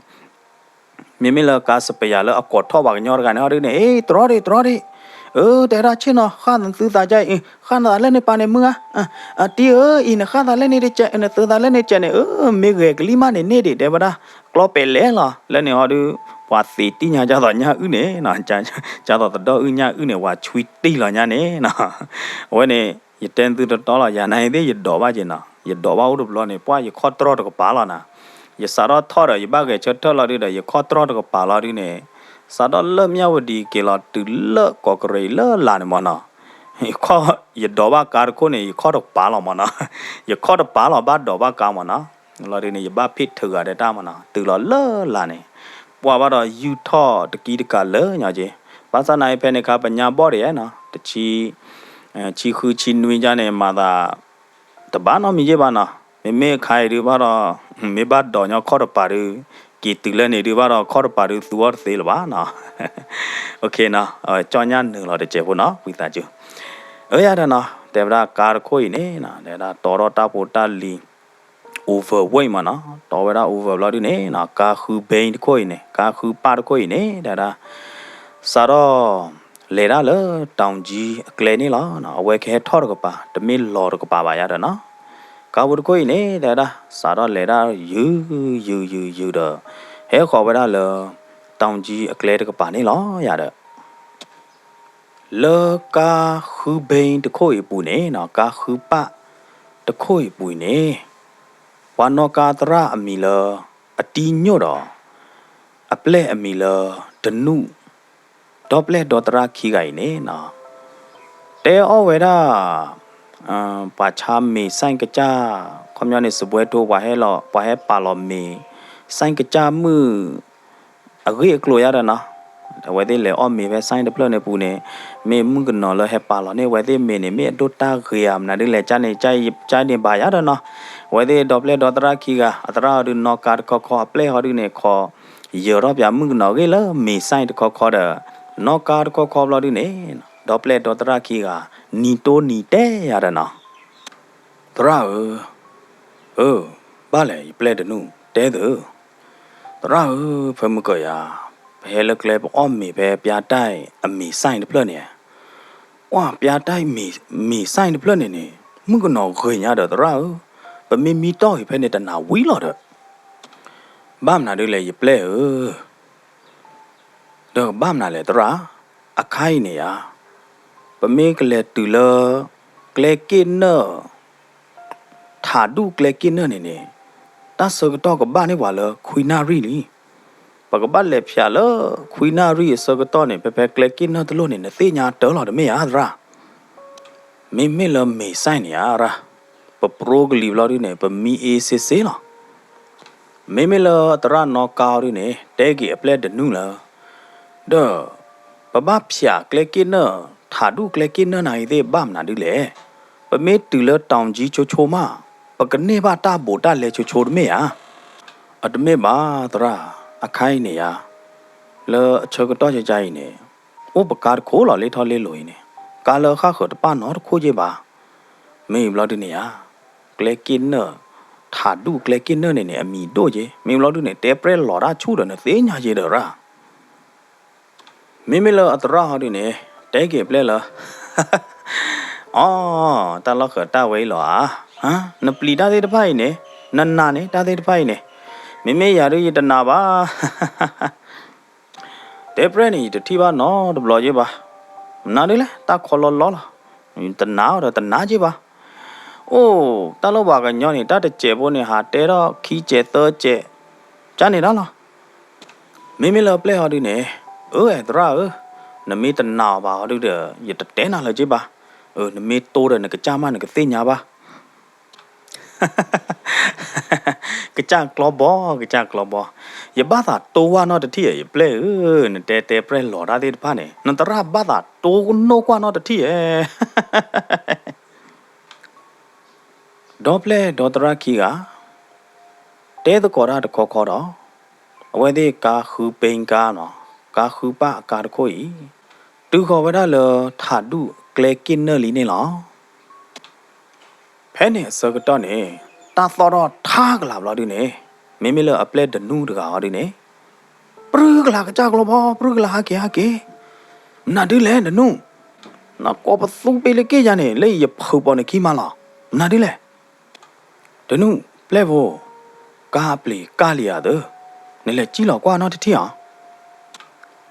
မ့မ့ၢ်လၢကါစပယၤလၢအကိးထီၣ်ပှၤကညီတဂၤန့ၣ်ဟီဒုန့ၣ် အ့ တြီဒံး တြီဒံး, အၢ တဲဒၣ်ဆ့ၣ်နီၤ ဃၣ်သုသးကါအံၤ ဃၣ်နသးလဲၣ်န့ၣ်ပာ်န့ၣ်မုၢ်ဧါ, တံၤဧၢ အံၤနဃၣ်သးလဲၣ်န့ၣ် နသုသးလဲၣ်န့ၣ်ကဲန့ၣ် အၢ မ့ၢ်ဂဲၤကလံၤမးန့ၣ်န့ၢ်ဒံး တဲဝဲဒၣ် ကျီပဲာ်လဲၣ်လီၤ. လၢန့ၣ်ဟီဒု ပှၤသံးတံၢ်ညါကၢ်သိးညၣ်အုၣ်န့ၣ်နီၤ, ကၢ်သိးသဒီၣ်အုၣ်ညၣ်အုၣ်န့ၣ် ပှၤဆွံတံၢ်လီၤညါန့ၣ်နီၤ. အဝဲန့ၣ် ယတဲသုတတီလီၤ, ယၤနၤအံၤသ့ၣ် ယဒိးဘၣ်က့ၤနီၤ, ယဒိးဘၣ်အိၣ်တဘျီန့ၣ် ပှၢ်ယခီၣ်တြီၢ်တကပၤလီၤနၤ. ယစးထီၣ်ထီၣ်ဒီး ယဘၣ်ဂဲၤဆၢထၢၣ်လီၤဒုဒီး ယခီၣ်တြီၢ်တကပၤလီၤဒုန့ၣ် စးထီၣ်လၢမၠၣ်ဝတံၤက့ၤလီၤတုၤလၢကီးကရ့းလၢလာ်န့ၣ်မ့ၢ်နီၤ, ယခီၣ် ယဒိးဘၣ်ကါတခိၣ်န့ၣ် ယခီၣ်တကပၤလီၤမ့ၢ်နီၤ, ယခီၣ်တကပၤလီၤဘၣ်ဒိးဘၣ်ကါမ့ၢ်နီၤ. လီၤဒုန့ၣ် ယဘၣ်ဖ့ၣ်ထုးဂၤဒီးတၢ်မ့ၢ်နီၤ, တုၤလီၤလၢလာ်န့ၣ် ပှၢ်ဘၣ်ဒီးယူၢ်ထီၣ်တကံတကးလၢညါက့ၤ, ဘၣ်ဆၣ်နာ်အံၤဖဲန့ၣ်ခါ ပညါဘီၣ်ဒံးနီၤ, တဆံ ဆံဃုဆံနွံကန့ၣ် မၤသး တဘၣ်နီတမံၤယ့ၢ်ဘၣ်နီၤ, မ့မ့ၢ်အခါအံၤဒုဘၣ်ဒီး မ့ၢ်ဘၣ်ဒိးညီခီၣ်တပၤဒု က့ၤတုၤလၢန့ၣ်ဒုဘၣ်ဒီး ခီၣ်တပၤဒု သူအီၤတသ့လၢၤဘၣ်နီၤ. ကၠီၣ်ညၣ်နုာ်လီၤတစဲးဖိနီၤ ဝံသးစူၤ. အၢ ယၤဒီးနီၤ တဲဝဲဒၣ်ကါတခိၣ်အံၤန့ၣ် တဲဝဲဒၣ်တီထီၣ်တၢ်ဖိတၢ်လံၤ over ဝဲအံၤမ့ၢ်နီၤ, တီဝဲဒၣ် over ဘျီဒုန့ၣ် ကါဃုဘဲတခိၣ်အံၤန့ၣ် ကါဃုပၢ်တခိၣ်အံၤန့ၣ် တဲဝဲဒၣ် စးထီၣ် လဲၤဒၣ်လၢတီၤကၠံအကျဲန့ၣ်လီၤ. အဝဲကဟဲထီၣ်တကပၤ တမ့ၢ်လီၤတကပၤဘၣ်ယၤဒီးနီၤ, ကါဖိတခိၣ်အံၤန့ၣ် တဲဝဲဒၣ် စးထီၣ်လဲၤဒၣ်ယုၢ်ယုၢ်ယုၢ်ယုၢ်ဒီး ဟဲဃီၤဝဲဒၣ်လၢ တီၤကၠံအကျဲတကပၤန့ၣ်လီၤယၤဒီး လၢကါဃုဘဲတခိၣ်အံၤအပူၤန့ၣ်နီၤ, ကါဃုပၢ်တခိၣ်အံၤအပူၤအံၤန့ၣ် ပှၤနီၣ်ကါသရၣ်အမံၤလၢ အတံညိၣ်ဒီး အပျဲၢ်အမံၤလၢ တနူၣ်, ဒီပျဲၢ်ဒီသရၣ်ခံဂၤအံၤန့ၣ်နီၤ တဲအီၣ်ဝဲဒၣ် ပှၤဆါမ့ၤစဲၣ်ကစၢ် ခီပညီန့ၣ် စပွဲထိ ပှၤဟဲလီၤ ပှၤဟဲပာ်လီၤမ့ၤ စဲၣ်ကစၢ်မုၣ် အဂ့ၢ်အကျိၤယၤဒီးနီၤ, အဝဲသ့ၣ်လဲၤအီၣ်မ့ၤဖဲစဲၣ်တဖျၢၣ်န့ၣ်ပူၤန့ၣ် မ့ၢ်မုၣ်ကနီၤလၢဟဲပာ်လီၤန့ၢ်အဝဲသ့ၣ်မ့ၤန့ၣ် မ့ၢ်အဒိၣ်တၢ်ဂ့ၤဧါ မနုၤဒ်လဲၣ် ကန့ၣ် ကန့ၣ်ဘၣ်ယၤဒီးနီၤ, အဝဲသ့ၣ်ဒီပျဲၢ်ဒီသရၣ်ခံဂၤ အသရၣ်ဟီဒုနီၣ်ကါတခီခီ အပျဲၢ်ဟီဒုန့ၣ် ခီ ယၢၤထီၣ်ပၠးမုၣ်ကနီၤဂ့ၢ်လၢမ့ၤစဲၣ်တခီခီဒီး နီၣ်ကါတခီခီဘျီဒုန့ၣ် ဒီပျဲၢ်ဒီသရၣ်ခံဂၤ နံၤတိနံၤတဲယၤဒီးနီၤ သရၣ်ဧၢ, အၢ, ဘၣ်လဲၣ် ယပျဲၢ်တနူၣ် တဲသု, သရၣ်ဧၢ, ဖဲမုၢ်ကၢၤယၤ ပဟဲလၢကျဲပအီၣ်မ့ၤဖဲပၠါတၢ်အံၤအမ့ၤစဲၣ်တဖျၢၣ်န့ၣ်, ပှၢ်ပၠါတၢ်အံၤမ့ၤစဲၣ်တဖျၢၣ်န့ၣ်န့ၣ် မုၣ်ကနီၤဂ့ၤညါဒီးသရၣ်ဧၢ, ပမ့ၢ်မံတီၢ်အံၤဖဲန့ၣ်တနၤဝံၤလီၤဒီး, ဘၣ်မနုၤဒ်လဲၣ် ယပျဲၢ်ဧၢ ဒီးကဘၣ်မနုၤလဲၣ်သရၣ်, အခါအံၤန့ၣ်ယါ, ပမ့ၢ်ကလဲၤတုၤလၢ ကျဲက့ၣ်နၢၣ်, ထးဒူၣ်ကျဲက့ၣ်နၢၣ်န့ၣ်န့ၣ်, တၢ်ဆၢကတီၢ်ကဘၣ်န့ၢ်ပှၤလၢခွံနၣ်ရံၣ်လံ. ပကဘၣ်လဲၤဖျးလၢခွံနၣ်ရံၣ်အဆၢကတီၢ်န့ၣ် ဖဲဖဲကျဲက့ၣ်နၢၣ်တလိၣ်န့ၣ် နသ့ၣ်ညါတၢ်လီၤတမ့ၢ်ဧါသရၣ်. မ့မ့ၢ်လၢမ့ၤစဲၣ်န့ၣ်ဧါရၣ်, ပပြိကလံၤဘျီဒုန့ၣ် ပမံအ့စ့စ့လီၤ. မ့မ့ၢ်လၢသရၣ်နီၣ်ကါအီၤဒုန့ၣ် တဲက့ၤအပျဲၢ်တနူၣ်လၢ, ဒီး ပဘၣ်ဖျးကျဲက့ၣ်နၢၣ်, ထးဒူၣ်ကျဲက့ၣ်နၢၣ်နၤအံၤသ့ၣ်ဘၣ်မနုၤဒ်လဲၣ်. ပမ့ၢ်တုၤလၢတီၤကၠံဆိဆိမး, ပကန့ၢ်ဘၣ်တၢ်ဘူးတၢ်လဲဆိဆိတမ့ၢ်ဧါ. အတမ့ၢ်ဘၣ်သရၣ်, အခါအံၤန့ၣ်ယါ, လၢအဆၢကတီၢ်ကကအံၤန့ၣ်, အိၣ်ပကါတခိၣ်လီၤလ့ထီၣ်လ့လိၤအံၤန့ၣ်, ကါလၢဃၣ်ဃၢၤတပၣ်နီတခိၣ်က့ဘၣ်. မ့ၢ်ဘျီဒုန့ၣ်ဧါ, ကျဲက့ၣ်နၢၣ်, ထးဒူၣ်ကျဲက့ၣ်နၢၣ်န့ၣ်န့ၣ် အမံၤဒိၣ်က့, မ့ၢ်ဘျီဒုန့ၣ် တဲပြဲၢ်လီၤတၢ်ဆူၣ်ဒီးနသ့ၣ်ညါက့ဒီးရၣ်. မ့မ့ၢ်လၢအသရၣ်ဟီဒုန့ၣ် တဲက့ၤအပျဲၢ်လၢ အီ, တၢ်လီၢ်ဃၢၤတၢ်ဝဲအံၤလီၤဧါ, နပျံၤတၢ်သ့ၣ်တဖၣ်အံၤန့ၣ်, နနာ်န့ၣ် တၢ်သ့ၣ်တဖၣ်အံၤန့ၣ်, မ့မ့ၢ်ယၤဒုးယတနာ်ဘၣ်. တဲပြဲၢ်န့ၣ် ယတထံၣ်ဘၣ်နီတဘျီက့ဘၣ်. မနုၤဒ်လဲၣ် တၢ်ခီလီလီလီၤ. တနာ်အီၤဒီးတနာ်က့ဘၣ်. အိၣ်, တၢ်လၢပှၤကညီန့ၣ် တၢ်တစဲးဖိန့ၣ် ဟးတဲထီၣ်ခံစဲးသၢစဲး, ကန့ၣ်တၢ်လီၤ. မ့မ့ၢ်လၢအပျဲၢ်ဟီဒုန့ၣ်, အၢ အဲၣ်သရၣ်ဧၢ, နမ့ၢ်တနာ်အီၤဘၣ်ဟီဒုဒီး ယတတဲနၤလၢၤက့ဘၣ်. အၢ နမ့ၢ်တိဒီးနကစၢ်မး နကသ့ၣ်ညါဘၣ်. ကစၢ်ကျီဘီ, ကစၢ်ကျီဘီ, ယဘၣ်သးတိဝၢ်နီတထံၣ်ဧါ ယပျဲၢ်ဧၢ, နတဲတဲပြဲၢ်လီၤတၢ်သ့ၣ်တဖၣ်န့ၣ် နသရၣ်ဘၣ်သးတိနိၣ်ကွၢ်နီတထံၣ်ဧါ. ဒီပျဲၢ်ဒီသရၣ်ခံဂၤ တဲသကိးတၢ်တခီခီဒီး, အဝဲသ့ၣ်ကါဃုပ့ကါနီၤ, ကါဃုပၢ်အကါတခိၣ်အံၤ, တုၤဃီၤဝဲဒၣ်လၢထးဒူၣ်ကျဲက့ၣ်နၢၣ်လံန့ၣ်လီၤ. ဖဲန့ၣ်အဆၢကတီၢ်န့ၣ်, တၢ်သီၣ်ထီၣ်ထးကလးဘျီဒုန့ၣ်, မ့မ့ၢ်လၢအပျဲၢ်တနူၣ်တဂၤအီၤဒုန့ၣ်, ပြုၢ်ကလးကစၢ်ကျီဘီ, ပြုၢ်ကလးဟးက့ၤဟးက့ၤ, မနုၤဒုလဲၣ်တနူၣ်, နကိးပသူပ့လၢက့ၣ်ယၤန့ၣ် လၢယဖုးပိာ်နခံမးလီၤ, မနုၤဒုလဲၣ်. တနူၣ်ပျဲၢ်ဖိ, ကါအပျံၤကၢ်လံဧါသၢ, နလဲၤစံၣ်လီၤကွၢ်နီတထံၣ်ဧါ.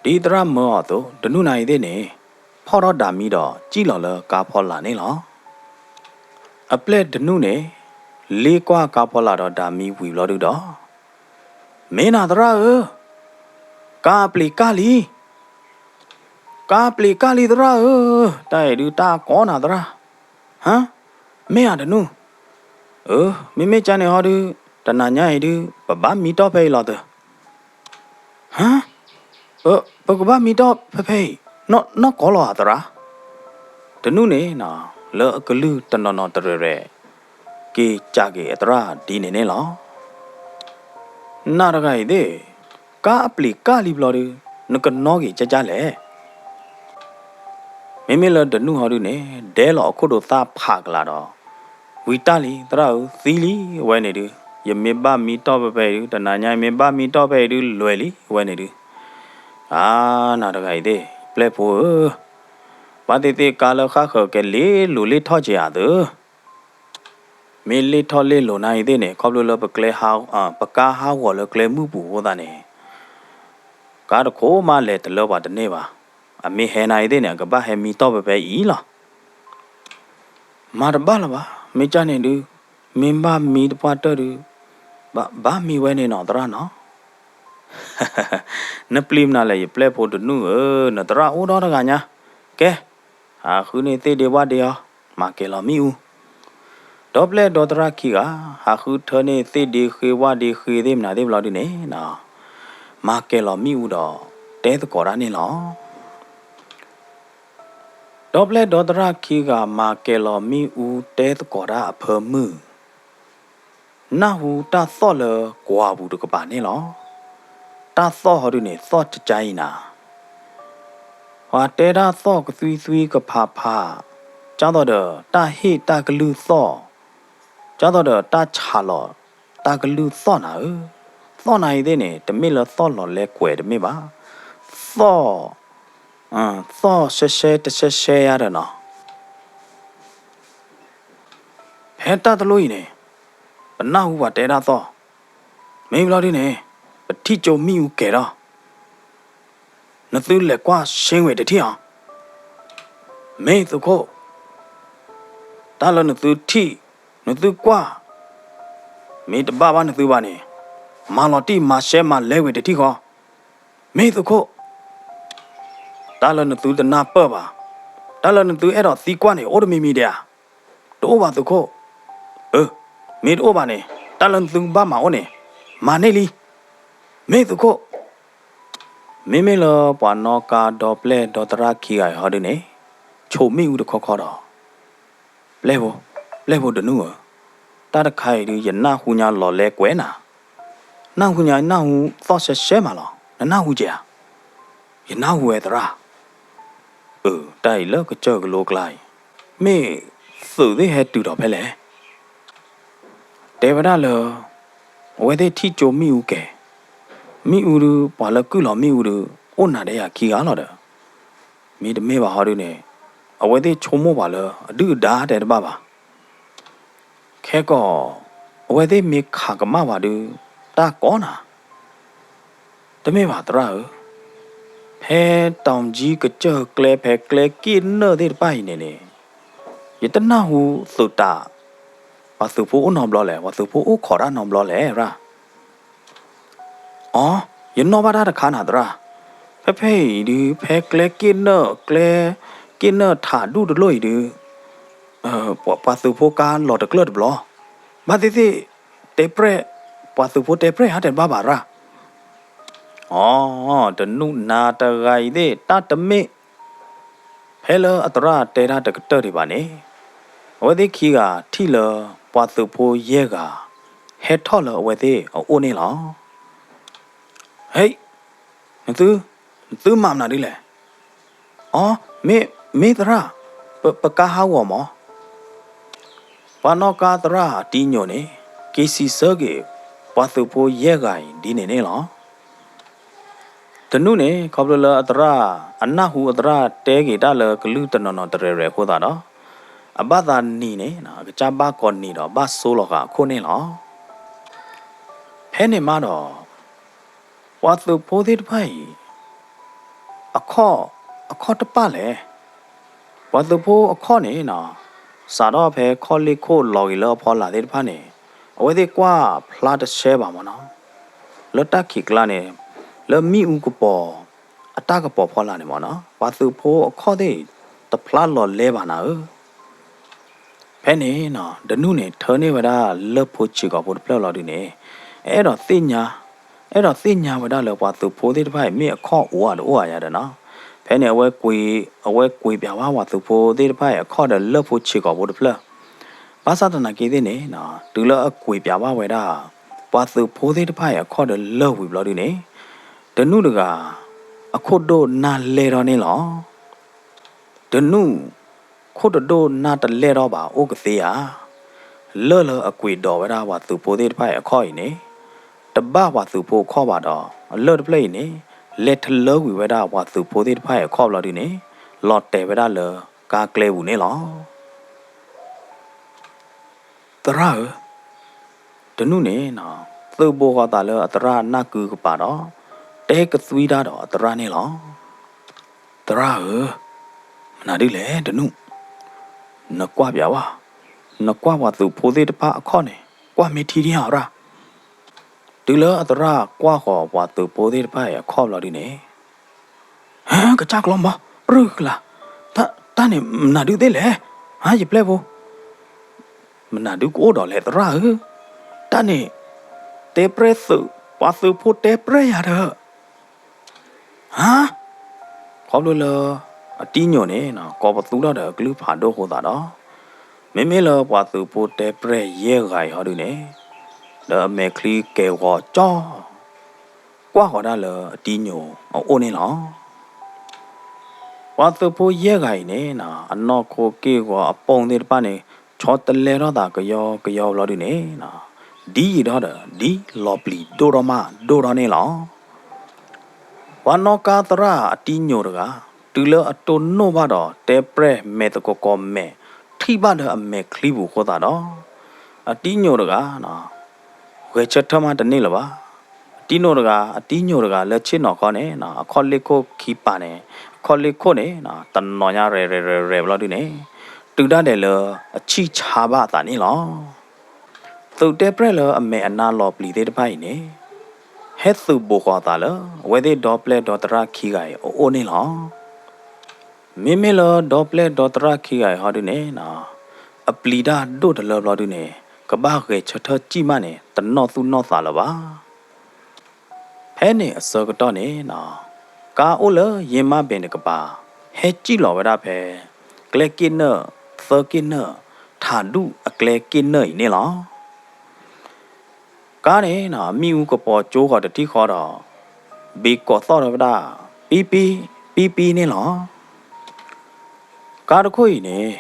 ဒ်သရၣ်မၢအီၤအသိး တနူၣ်နၤအံၤသ့ၣ်န့ၣ်, ဖီၣ်ထီၣ်ဒၤမံဒီးစံၣ်လီၤလၢကါဖီလာ်န့ၣ်လီၤ. အပျဲၢ်တနူၣ်န့ၣ်, လ့ကွၢ်ကါဖီလာ်ဒီးဒၤမံဝံၤဘျီဒုဒီး, မ့ၢ်နၤသရၣ်ဧၢ, ကါအပျံၤကၢ်လံ, ကါအပျံၤကၢ်လံသရၣ်ဧၢ, တၢ်အံၤဒုတၢ်ကီနၤသရၣ်. ဟါ, မ့ၢ်ဧါတနူၣ်. အၢ, မ့မ့ၢ်ကန့ၣ်ဟီဒု, တနၤညါအံၤဒု, ပဘၣ်မံတီၢ်ဖဲအံၤလီၤသၢ. ဟါ, ပကဘၣ်မံတီၢ်ဖဲဖဲအံၤ, နီၢ်ကီလီၤဧါသရၣ်. တနူၣ်န့ၣ်, လၢအကလုၢ်တနီၤနီၤတရဲၣ်ရဲၣ်, က့ၤစံးက့ၤအသရၣ်ဒ်န့ၣ်န့ၣ်လီၤ. နၤတဂၤအံၤသ့ၣ်, ကါအပျံၤကၢ်လံဘျီဒု, နကနီၣ်က့ၤကၢ်ကၢ်လဲၣ်. မ့မ့ၢ်လၢတနူၣ်ဟီဒုန့ၣ်, ဒဲလီၤအခိၣ်ဒိးသၣ်ဖးကလးဒီး, ဝံၤတၢ်လံ, သရၣ်ဧၢ, သံလံ, အဝဲန့ၣ်ဒု, ယမ့ၢ်ဘၣ်မံတီၢ်ဖဲဖဲအံၤဒု, တနၤညါအံၤမ့ၢ်ဘၣ်မံတီၢ်ဖဲအံၤဒု, လွဲၤလံ, အဝဲန့ၣ်ဒု. အါ, နၤတဂၤအံၤသ့ၣ်, ပျဲၢ်ဖိဧၢ, ဘၣ်သ့ၣ်သ့ၣ်ကါလၢဃၣ်ဃၢၤကဲၤလ့လိၤလ့ၣ်ထီၣ်က့ၤဧါသၢ. မ့ၢ်လ့ၣ်ထီၣ်လ့ၣ်လိၤနၤအံၤသ့ၣ်န့ၣ်, ခီဖျိလၢပကျဲ, ပကါဟးဂီၤလၢကျဲမုၢ်ပူၤအဃိသတးန့ၣ်, ကါတခိၣ်မးလဲၤတလၢပှၤတန့ၢ်ဘၣ်. အမ့ၢ်ဟဲနၤအံၤသ့ၣ်န့ၣ်, အကဘၣ်ဟဲမံတီၢ်ဖဲဖဲအံၤလီၤ. မၤတဘၣ်လၢၤဘၣ်, မ့ၢ်ကန့ၣ်ဒု, မ့ၢ်ဘၣ်မံတပှၢ်တၢၢ်ဒု, ဘၣ်မံဝဲန့ၣ်နီၤသရၣ်နီၤ. နပျံၤမနုၤလဲၣ် ယပျဲၢ်ဖိတနူၣ်ဧၢ, နသရၣ်အိၣ်ဒီတဂၤညါ, ကဲ, ဟးဃုန့ၢ်သ့ၣ်ဒ့ဝၣ်ဒ့အီၤ, မၤကဲၤလီၤမ့ၣ်အူ. ဒီပျဲၢ်ဒီသရၣ်ခံဂၤ, ဟးဃုထၢန့ၢ်သ့ၣ်ဒ့ဃ့ဝၣ်ဒ့ဃ့သ့ၣ်မနုၤသ့ၣ်ဘျီဒုန့ၣ်, မၤကဲၤလီၤမ့ၣ်အူဒီး, တဲသကိးတၢ်န့ၣ်လီၤ. ဒီပျဲၢ်ဒီသရၣ်ခံဂၤမၤကဲၤလီၤမ့ၣ်အူတဲသကိးတၢ်အဖၢမုၢ်, နၢ်ဟူတၢ်သီၣ်လၢကွၢ်ပူၤတကပၤန့ၣ်လီၤ. တၢ်သီၣ်ဟီဒုန့ၣ် သီၣ်ကကါအံၤနၤ, ပှၤတဲတၢ်သီၣ်ကသွံသွံကဖးဖး, ကၢ်သိးဒီးတၢ်ဟ့ၣ်တၢ်ကလုၢ်သီၣ်, ကၢ်သိးဒီးတၢ်ဆးလီၤတၢ်ကလုၢ်သီၣ်နၤဧၢ. သီၣ်နၤအံၤသ့ၣ်န့ၣ် တမ့ၢ်လၢသီၣ်လီၤလဲကွဲးတမ့ၢ်ဘၣ်, သီၣ်, သီၣ်ရှဲရှဲတရှဲရှဲယါဒီးနီၤ. ဖဲတၢ်တလိၣ်အံၤန့ၣ်, ပနၢ်ဟူပှၤတဲတၢ်သီၣ်, မ့ၢ်ဘျီဒုန့ၣ်, ပထံၣ်ကၠိမ့ၣ်အူကဲၤဒီး, နသုလဲၤကွၢ်ရှ့ဝဲတထံၣ်အီၤ, မ့ၢ်သုးခိၣ်, တၢ်လၢနသုထံၣ်, နသုကွၢ်, မ့ၢ်တဘၣ်ဘၣ်နသုဘၣ်န့ၣ်, မၤလီၤတံၢ်မၤရှဲမၤလဲဝဲတထံၣ်ဃီ, မ့ၢ်သုးခိၣ်. တၢ်လၢနသုတနၢ်ပၢၢ်ဘၣ်, တၢ်လၢနသုအဲၣ်ဒိးသံကွၢ်န့ၣ် အိၣ်တမံၤမံၤဒဲးဧါ, တအိၣ်ဘၣ်သုးခိၣ်. အၢ, မ့ၢ်တအိၣ်ဘၣ်န့ၣ်, တၢ်လၢနသုကဘၣ်မၤအိၣ်န့ၣ်, မၤန့ၢ်လံ, မ့ၢ်သုးခိၣ်. မ့မ့ၢ်လၢပှၤနီၣ်ကါဒီပျဲၢ်ဒီသရၣ်ခံဂၤအံၤဟီဒုန့ၣ်, ဆိးမ့ၣ်အူတခီခီဒီး, ပျဲၢ်ဖိ, ပျဲၢ်ဖိတနူၣ်ဧၢ, တၢ်တခါအံၤဒု ယနၢ်ဟူညါလီၤလဲကွဲးနၤ, နၢ်ဟူညါနၢ်ဟူသီၣ်ရှဲရှဲမးလီၤ, နနၢ်ဟူကဲဧါ. ယနၢ်ဟူဝဲသရၣ်. အၢ, တၢ်အံၤလၢကစၢၢ်ကလိကျါအံၤ, မ့ၢ်သုးသ့ၣ်ဟဲတုၤဒီးဖဲလဲၣ်. တဲဝဲဒၣ်လၢ အဝဲသ့ၣ်ထံၣ်ကၠိမ့ၣ်အူကဲၤ, မ့ၣ်အူဒု ပှၤလၢကုၢ်လီၤမ့ၣ်အူဒု အိၣ်နၤဒဲးယၤခံဂၤလီၤဒီး, မ့တမ့ၢ်ဘၣ်ဟီဒုန့ၣ်, အဝဲသ့ၣ်ဆိကမိၣ်ပှၤလၢအဒုၣ်အဒါတဲတဘၣ်ဘၣ်. ခဲကီး, အဝဲသ့ၣ်မ့ၢ်ခးကမၣ်ပှၤဒု တၢ်ကီနၤ. တမ့ၢ်ဘၣ်သရၣ်ဧၢ, ဖဲတီၤကၠံကစၢၢ်ကျဲ ဖဲကျဲက့ၣ်နၢၣ်သ့ၣ်တဖၣ်အံၤန့ၣ်န့ၣ်, ယတနၢ်ဟူသုးတး ပှၤသုးဖိအိၣ်နီတဘျီလဲၣ်, ပှၤသုးဖိအိၣ်ခိးတၢ်နီတဘျီလဲၣ်ရၣ်. အိ, ယနီၣ်ဘၣ်တၢ်တခါနၤသရၣ်, ဖဲဖဲအံၤဒုး ဖဲကျဲက့ၣ်နၢၣ် ကျဲက့ၣ်နၢၣ်ထးဒူၣ်တလိၣ်အံၤဒုး ပှၤသုးဖိကါလီၤတကျၢၢ်တဘျီ, ဘၣ်သ့ၣ်သ့ၣ် တဲပြဲၢ်, ပှၤသုးဖိတဲပြဲၢ်ဧါ တဲတဘၣ်ဘၣ်ရၣ်. အိ, တနူၣ်နၤတဂၤအံၤသ့ၣ် တၢ်တမ့ၢ် ဖဲလၢအသရၣ်တဲတၢ်တကတၢၢ်ဒံးဘၣ်န့ၣ်, အဝဲသ့ၣ်ခံဂၤထံၣ်လၢ ပှၤသုးဖိယဲၢ်ဂၤ ဟဲထီၣ်လၢအဝဲသ့ၣ်အအိၣ်န့ၣ်လီၤ. ဟဲ, နသု, နသုမၤမနုၤဒ်လဲၣ်. အိ, မ့ၢ်, မ့ၢ်သရၣ်, ပ, ပကါဟးဂီၤမး. ပှၤနီၣ်ကါသရၣ်အတံညိၣ်န့ၣ် က့ၤစံးဆၢက့ၤ ပှၤသုးဖိယဲၢ်ဂၤအံၤ ဒ်န့ၣ်န့ၣ်လီၤ. တနူၣ်န့ၣ် ခီဖျိလၢအသရၣ် အနၢ်ဟူအသရၣ်တဲက့ၤတၢ်လၢကလုၢ်တနီၤနီၤတရဲၣ်ရဲၣ်အဃိသတးဒီး, အဘၣ်သးနံၤန့ၣ် အကစၢ်ဘၣ်ကိးနံၤဒီးဘၣ်ဆိလီၤဃာ်အခိၣ်န့ၣ်လီၤ. ဖဲန့ၣ်မးဒီး ပှၤသုးဖိသ့ၣ်တဖၣ်အံၤ အခီၣ်, အခီၣ်တပၣ်လဲၣ်. ပှၤသုးဖိအခီၣ်န့ၣ်နီၤ, စးထီၣ်ဖဲခီၣ်လ့ၢ်ခိၣ်လီၤဂ့ၤလၢအဖီလာ်သ့ၣ်တဖၣ်န့ၣ်, အဝဲသ့ၣ်ကွၢ်ဖျါတဆှဲဘၣ်မးနီၤ. လၢတၢ်ခံးကျါန့ၣ်, လၢမ့ၣ်အူကပီၤ, အတၢ်ကပီၤဖီလာ်န့ၣ်မးနီၤ, ပှၤသုးဖိအခီၣ်သ့ၣ် တဖျါလီၤလဲဘၣ်နၤဧၢ. ဖဲန့ၣ်နီၤ, တနူၣ်န့ၣ် ထၢန့ၢ်ဝဲဒၣ်လၢၢ်ဖိဆံးကိာ်ဖိတဖျၢၣ်လီၤဒုန့ၣ်, အဲၣ်ဒိးသ့ၣ်ညါ, အဲၣ်ဒိးသ့ၣ်ညါဝဲဒၣ်လၢပှၤသုးဖိသ့ၣ်တဖၣ်အံၤ မ့ၢ်အခီၣ်အိၣ်ဧါတအိၣ်ဧါယၤဒီးနီၤ. ဖဲန့ၣ် အဝဲကွံာ်, အဝဲကွံာ်ပၠးဘၣ်ပှၤသုးဖိသ့ၣ်တဖၣ်အံၤအခီၣ်ဒီးလၢၢ်ဖိဆံးကိာ်ဖိတဖျၢၣ်. ဘၣ်ဆၣ်သနာ်က့သ့ၣ်န့ၣ်နီၤ, တုၤလၢအကွံာ်ပၠးဘၣ်ဝဲဒၣ် ပှၤသုးဖိသ့ၣ်တဖၣ်အံၤအခီၣ်ဒီးလၢၢ်ဝံၤဘျီဒုန့ၣ်, တနူၣ်တဂၤ အခိၣ်ဒိၣ်နၢ်လဲၢ်ထီၣ်န့ၣ်လီၤ. တနူၣ် ခိၣ်တဒိၣ်နၢ်တလဲၢ်ထီၣ်ဘၣ်အိၣ်ကသ့ဧါ. လၢၢ်လၢအကွံာ်ဒိးဝဲဒၣ်ပှၤသုးဖိသ့ၣ်တဖၣ်အံၤအခီၣ်အံၤန့ၣ်, တဘၣ်ပှၤသုးဖိအခီၣ်ဘၣ်ဒီး လၢၢ်တဖျၢၣ်အံၤန့ၣ် လဲၤထလၢကွံာ်ဝဲဒၣ်ပှၤသုးဖိသ့ၣ်တဖၣ်အံၤအခီၣ်ဘျီဒုန့ၣ်, လီၤတဲာ်ဝဲဒၣ်လၢကါကျဲပူၤန့ၣ်လီၤ. သရၣ်ဧၢ, တနူၣ်န့ၣ် သုးဘူးဃီၤသးလၢအသရၣ်နၢ်ကုကပၤဒီး တဲကသွံတၢ်ဒီးအသရၣ်န့ၣ်လီၤ. သရၣ်ဧၢ, မနုၤဒ်လဲၣ်တနူၣ်, နကွၢ်ပၠးဘၣ်, နကွၢ်ပှၤသုးဖိသ့ၣ်တဖၣ်အခီၣ်န့ၣ် ကွၢ်မ့ၢ်ထံထံဧါရၣ်. တုၤလၢအသရၣ်ကွၢ်ဃီၤပှၤသုးဖိသ့ၣ်တဖၣ်အံၤအခီၣ်ဘျီဒုန့ၣ်, ဟဲ ကစၢ်ကျီမး ရူၢ်ကလာ်, တၢ်န့ၣ်မနုၤဒုသ့ၣ်လဲၣ်, ဟါ ယပျဲၢ်ဖိ မနုၤဒုကအိၣ်ဒီးလဲၣ်သရၣ်ဧၢ, တၢ်န့ၣ် တဲပြဲၢ်သုး, ပှၤသုးဖိတဲပြဲၢ်ယၤဒီး ဟါ, ခီဖျိလၢ အတံညိၣ်န့ၣ် ကိးပသူထီၣ်ဒီးအကလုၢ်ဖးဒိၣ်အဃိသတးဒီး, မ့မ့ၢ်လၢပှၤသုးဖိတဲပြဲၢ်ယဲၢ်ဂၤအံၤဟီဒုန့ၣ်, ဒီးအမဲာ်ချံကဲၤဝီၤကၠီ ကွၢ်ဃီၤဒၣ်လၢအတံညိၣ်အအိၣ်န့ၣ်လီၤ. ပှၤသုးဖိယဲၢ်ဂၤအံၤန့ၣ် အနီၢ်ခိက့ၢ်ဂီၤအပိၢ်သ့ၣ်တဖၣ်န့ၣ် ဆီတလဲထီၣ်သးကယီကယီဘျီဒုန့ၣ်, ဒ်အံၤထီၣ်ဒီးဒ်လီၤပျံၤဒိၣ်ထီၣ်မးဒိၣ်ထီၣ်န့ၣ်လီၤ. ပှၤနီၣ်ကါသရၣ်အတံညိၣ်တဂၤ တုၤလၢအတိၢ်နီၣ်ဘၣ်ဒီးတဲပြဲၢ်မဲာ်သကိးကိးမဲာ် ထံၣ်ဘၣ်လၢအမဲာ်ချံပူၤအဃိသတးဒီး, အတံညိၣ်တဂၤ ဂဲၤဆၢထၢၣ်မးတန့ၢ်လၢၤဘၣ်. အတံညိၣ်တဂၤ, အတံညိၣ်တဂၤလၢဆ့ၣ်နီၤခီန့ၣ် အခီၣ်လ့ၢ်ခိၣ်ခံပၤန့ၣ်, အခီၣ်လ့ၢ်ခိၣ်န့ၣ် တနီၤညါရဲၣ်ရဲၣ်ရဲၣ်ရဲၣ်ဘျီဒုန့ၣ်, တုၤဒၣ်ဒဲးလၢအဆံၣ်ဆါဘၣ်အသးန့ၣ်လီၤ. သုးတဲပြဲၢ်လၢအမဲာ်အနါလီၤပျံၤသ့ၣ်တဖၣ်အံၤန့ၣ်, ဟဲသုးဘူးဃီၤသးလၢ အဝဲသ့ၣ်ဒီပျဲၢ်ဒီသရၣ်ခံဂၤအံၤအအိၣ်န့ၣ်လီၤ. မ့မ့ၢ်လၢဒီပျဲၢ်ဒီသရၣ်ခံဂၤအံၤဟီဒုန့ၣ်, အပျံၤတၢ်ဒိၣ်တလၢဘျီဒုန့ၣ်, ကဘၣ်ဂဲၤဆၢထၢၣ်စံၣ်မးန့ၣ် တနီၣ်သူၣ်နီၣ်သးလၢၤဘၣ်. ဖဲန့ၣ်အဆၢကတီၢ်န့ၣ်, ကါအိၣ်လၢယ့မးဘ့ၣ်တကပၤ, ဟဲစံၣ်လီၤဝဲဒၣ်ဖဲ ကျဲက့ၣ်နၢၣ်, သၢက့ၣ်နၢၣ်, ထးဒူၣ်အကျဲက့ၣ်နၢၣ်အံၤန့ၣ်လီၤ. ကါန့ၣ် မ့ၣ်အူကပီၤကၠိဃီၤတထံၣ်ဃီဒီး, ဘ့ၣ်ကိးသီၣ်ထီၣ်ဝဲဒၣ် ပံပံ, ပံပံန့ၣ်လီၤ. ကါတခိၣ်အံၤန့ၣ်,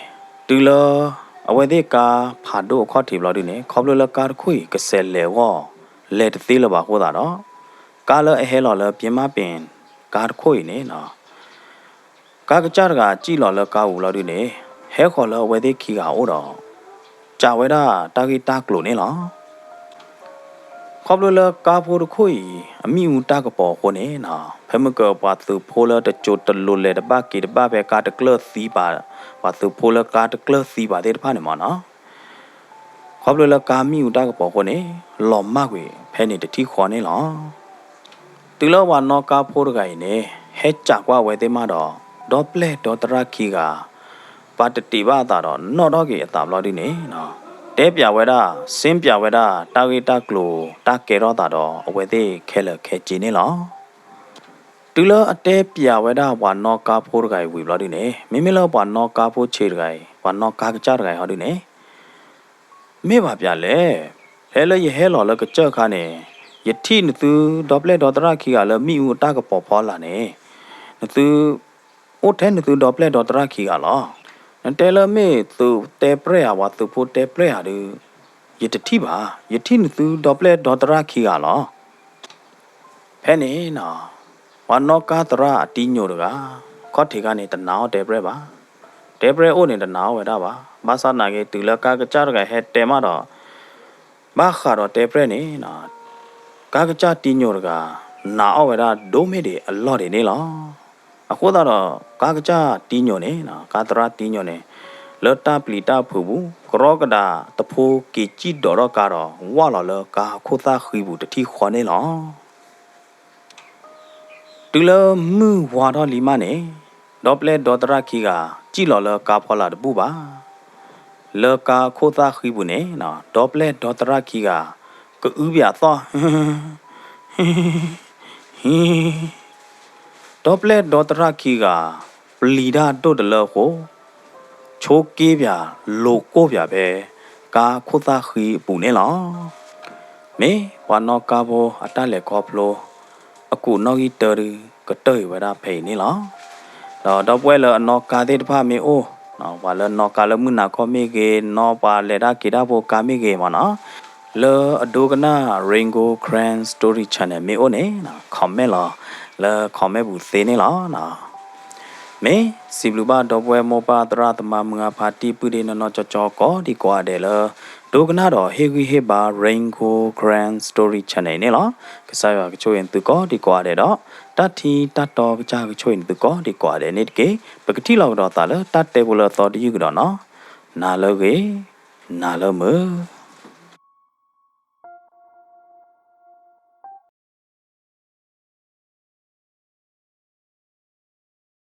တုၤလၢ အဝဲသ့ၣ်ကါဖးဒိၣ်အခီၣ်ထံးဘျီဒုန့ၣ်, ခီဖျိလၢကါတခိၣ်အံၤ ကစဲးလဲၤအဂီၢ် လဲၤတသ့လၢၤဘၣ်အဃိသတးဒီး, ကါလၢအဟဲလီၤလၢယ့မးဘ့ၣ် ကါတခိၣ်အံၤန့ၣ် ကါကစၢ်တဂၤစံၣ်လီၤလၢကါပူၤလီၤဒုန့ၣ်, ဟဲဃီၤလၢအဝဲသ့ၣ်ခံဂၤအအိၣ်ဒီး, စံးဝဲဒၣ်တၢ်ဂ့ၢ်တၢ်ကျိၤန့ၣ်လီၤ. ခီဖျိလၢကါဖိတခိၣ်အံၤ အမ့ၣ်အူတၢ်ကပီၤအဃိန့ၣ်, ဖဲမုၢ်ကပှၤသုးဖိလၢတစိၤတလိၤလဲၤတဘၣ်က့ၤတဘၣ်ဖဲကါတကျၢၢ်သံဘၣ်, ပှၤသုးဖိလၢကါတကျၢၢ်သံဘၣ်သ့ၣ်တဖၣ်န့ၣ်မးနီၤ, ခီဖျိလၢကါမံၣ်အူတၢ်ကပီၤအဃိန့ၣ် လီၤမၢ်ကွံာ်ဖဲန့ၣ်တထံၣ်ဃီန့ၣ်လီၤ. တုၤလၢပှၤနီၣ်ကါဖိတဂၤအံၤန့ၣ် ဟဲစံးကွၢ်ဝဲသ့ၣ်မးဒီး ဒီပျဲၢ်ဒီသရၣ်ခံဂၤ ပာ်တတံးဘၣ်အသးဒီး နီၣ်ထီၣ်က့ၤအသးဘျီဒုန့ၣ် တဲပၠးဝဲဒၣ် စ့ပၠးဝဲဒၣ် တၢ်ဂ့ၢ်တၢ်ကျိၤ တၢ်ကဲထီၣ်သးဒီး အဝဲသ့ၣ်ခဲလၢာ်ခဲဆ့န့ၣ်လီၤ. တုၤလၢအတဲပၠးဝဲဒၣ်ပှၤနီၣ်ကါဖိတဂၤအံၤဝံၤဘျီဒုန့ၣ် မ့မ့ၢ်လၢပှၤနီၣ်ကါဖိဆံးတဂၤအံၤ ပှၤနီၣ်ကါကစၢ်တဂၤအံၤဟီဒုန့ၣ် မ့ၢ်ဘၣ်ပၠးလဲၣ်, ဖဲလၢယဟဲလီၤလၢကစၢၢ်ခါန့ၣ် ယထံၣ်နသုဒီပျဲၢ်ဒီသရၣ်ခံဂၤလၢမံၣ်အူအတၢ်ကပီၤဖီလာ်န့ၣ် နသု အိၣ်ထဲနသုဒီပျဲၢ်ဒီသရၣ်ခံဂၤလီၤ. နတဲလၢမ့ၢ်သုးတဲပြဲၢ်ဧါ ပှၤသုးဖိတဲပြဲၢ်ဧါဒု ယတထံၣ်ဘၣ်, ယထံၣ်နသုဒီပျဲၢ်ဒီသရၣ်ခံဂၤလီၤ. ဖဲန့ၣ်နီၤ ပှၤနီၣ်ကါသရၣ်အတံညိၣ်တဂၤ ခီၣ်ထံးခါန့ၣ် တနာ်အီၣ်တဲပြဲၢ်ဘၣ်, တဲပြဲၢ်အိၣ်န့ၣ် တနာ်အီၣ်ဝဲဒၣ်ဘၣ်. ဘၣ်ဆၣ်နာ်က့ တုၤလၢကါကစၢ်တဂၤဟဲတဲမးဒီး ဘၣ်ဃးဒီးတဲပြဲၢ်န့ၣ်နီၤ ကါကစၢ်တံညိၣ်တဂၤ နာ်အီၣ်ဝဲဒၣ်ဒိၣ်မ့ၢ်ဒံးအလီၢ်ဒံးန့ၣ်လီၤ. အဃိသတးဒီး ကါကစၢ်တံညိၣ်န့ၣ်နီၤ ကါသရၣ်တံညိၣ်န့ၣ် လၢတၢ်ပျံၤတၢ်ဖုးပူၤ ကရီကဒးတဖိက့ၤစံၣ်ဒိးထီၣ်ကါဒီး ဝၢ်လီၤလၢကါအခိၣ်သၣ်ဃံပူၤတထံၣ်ဃီန့ၣ်လီၤ. တုၤလၢမုၢ်ဝါထီၣ်လံမးန့ၣ် ဒီပျဲၢ်ဒီသရၣ်ခံဂၤ စံၣ်လီၤလၢကါဖီလာ်တဘူၣ်ဘၣ်. လၢကါခိၣ်သၣ်ဃံပူၤန့ၣ် ဒီပျဲၢ်ဒီသရၣ်ခံဂၤ ကအုပၠးသီၣ် ဒီပျဲၢ်ဒီသရၣ်ခံဂၤ ပျံၤတၢ်ဒိၣ်တလၢအဃိ ဆိးက့ပၠး လိၤကိၢ်ပၠးဖဲ ကါခိၣ်သၣ်ဃံအပူၤန့ၣ်လီၤ. မ့ၢ်ပှၤနီၣ်ကါဖိအတၢ်လဲၤခီဖျိ အကူာ်နီၣ်ဂံၢ်တၢဒု ကတၢၢ်အံၤဝဲဒၣ်ဖဲအံၤန့ၣ်လီၤ. ဒီးဒီပုၢ်ဝဲၢ်လၢအနီၣ်ကါသ့ၣ်တဖၣ်မ့ၢ်အိၣ်, ပှၤလၢနီၣ်ကါလၢမုၢ်နၤခီမ့ၢ်ဂ့ၤ, နီၣ်ပှၤလဲၤတၢ်က့ၤတၢ်ဖိကါမ့ၢ်ဂ့ၤမ့ၢ်နီၤ, လၢအဒိကနၣ် Rain Gold Karen Story Channel မ့ၢ်အိၣ်န့ၣ် comment လီၤ လၢ comment ပူၤသ့န့ၣ်လီၤ. မ့ၢ်စံးဘျုးဘၣ်ဒီပုၢ်ဝဲၢ်မိၢ်ပၢ်သရၣ်သမါမုၢ်ဂၢ်ဖါတံၢ်ပုၢ်ဒ့နီၢ်နီၢ်ကၠီကၠီကိးဒံကိးဂၤဒဲးလၢ ဒိကနၣ်ဒီးဟ့ၣ်ဂံၢ်ဟ့ၣ်ဘါ Rain Gold Karen Story Channel အံၤန့ၣ်လီၤ. ကစၢ်ယွၤကဆိၣ်ဂ့ၤနသုကိးဒံကိးဂၤဒဲးဒီး တၢ်ထံတၢ်တီကစၢ်ကဆိၣ်ဂ့ၤနသုကိးဒံကိးဂၤဒဲးန့ၣ်တက့ၢ်. ပကထံၣ်လိာ်ကဒီးသးလၢတၢ်တဲဖိလၢအသီတယုၢ်ကဒီးနီၤ. နၤလၢဂ့ၤ, နၤလၢမုာ်.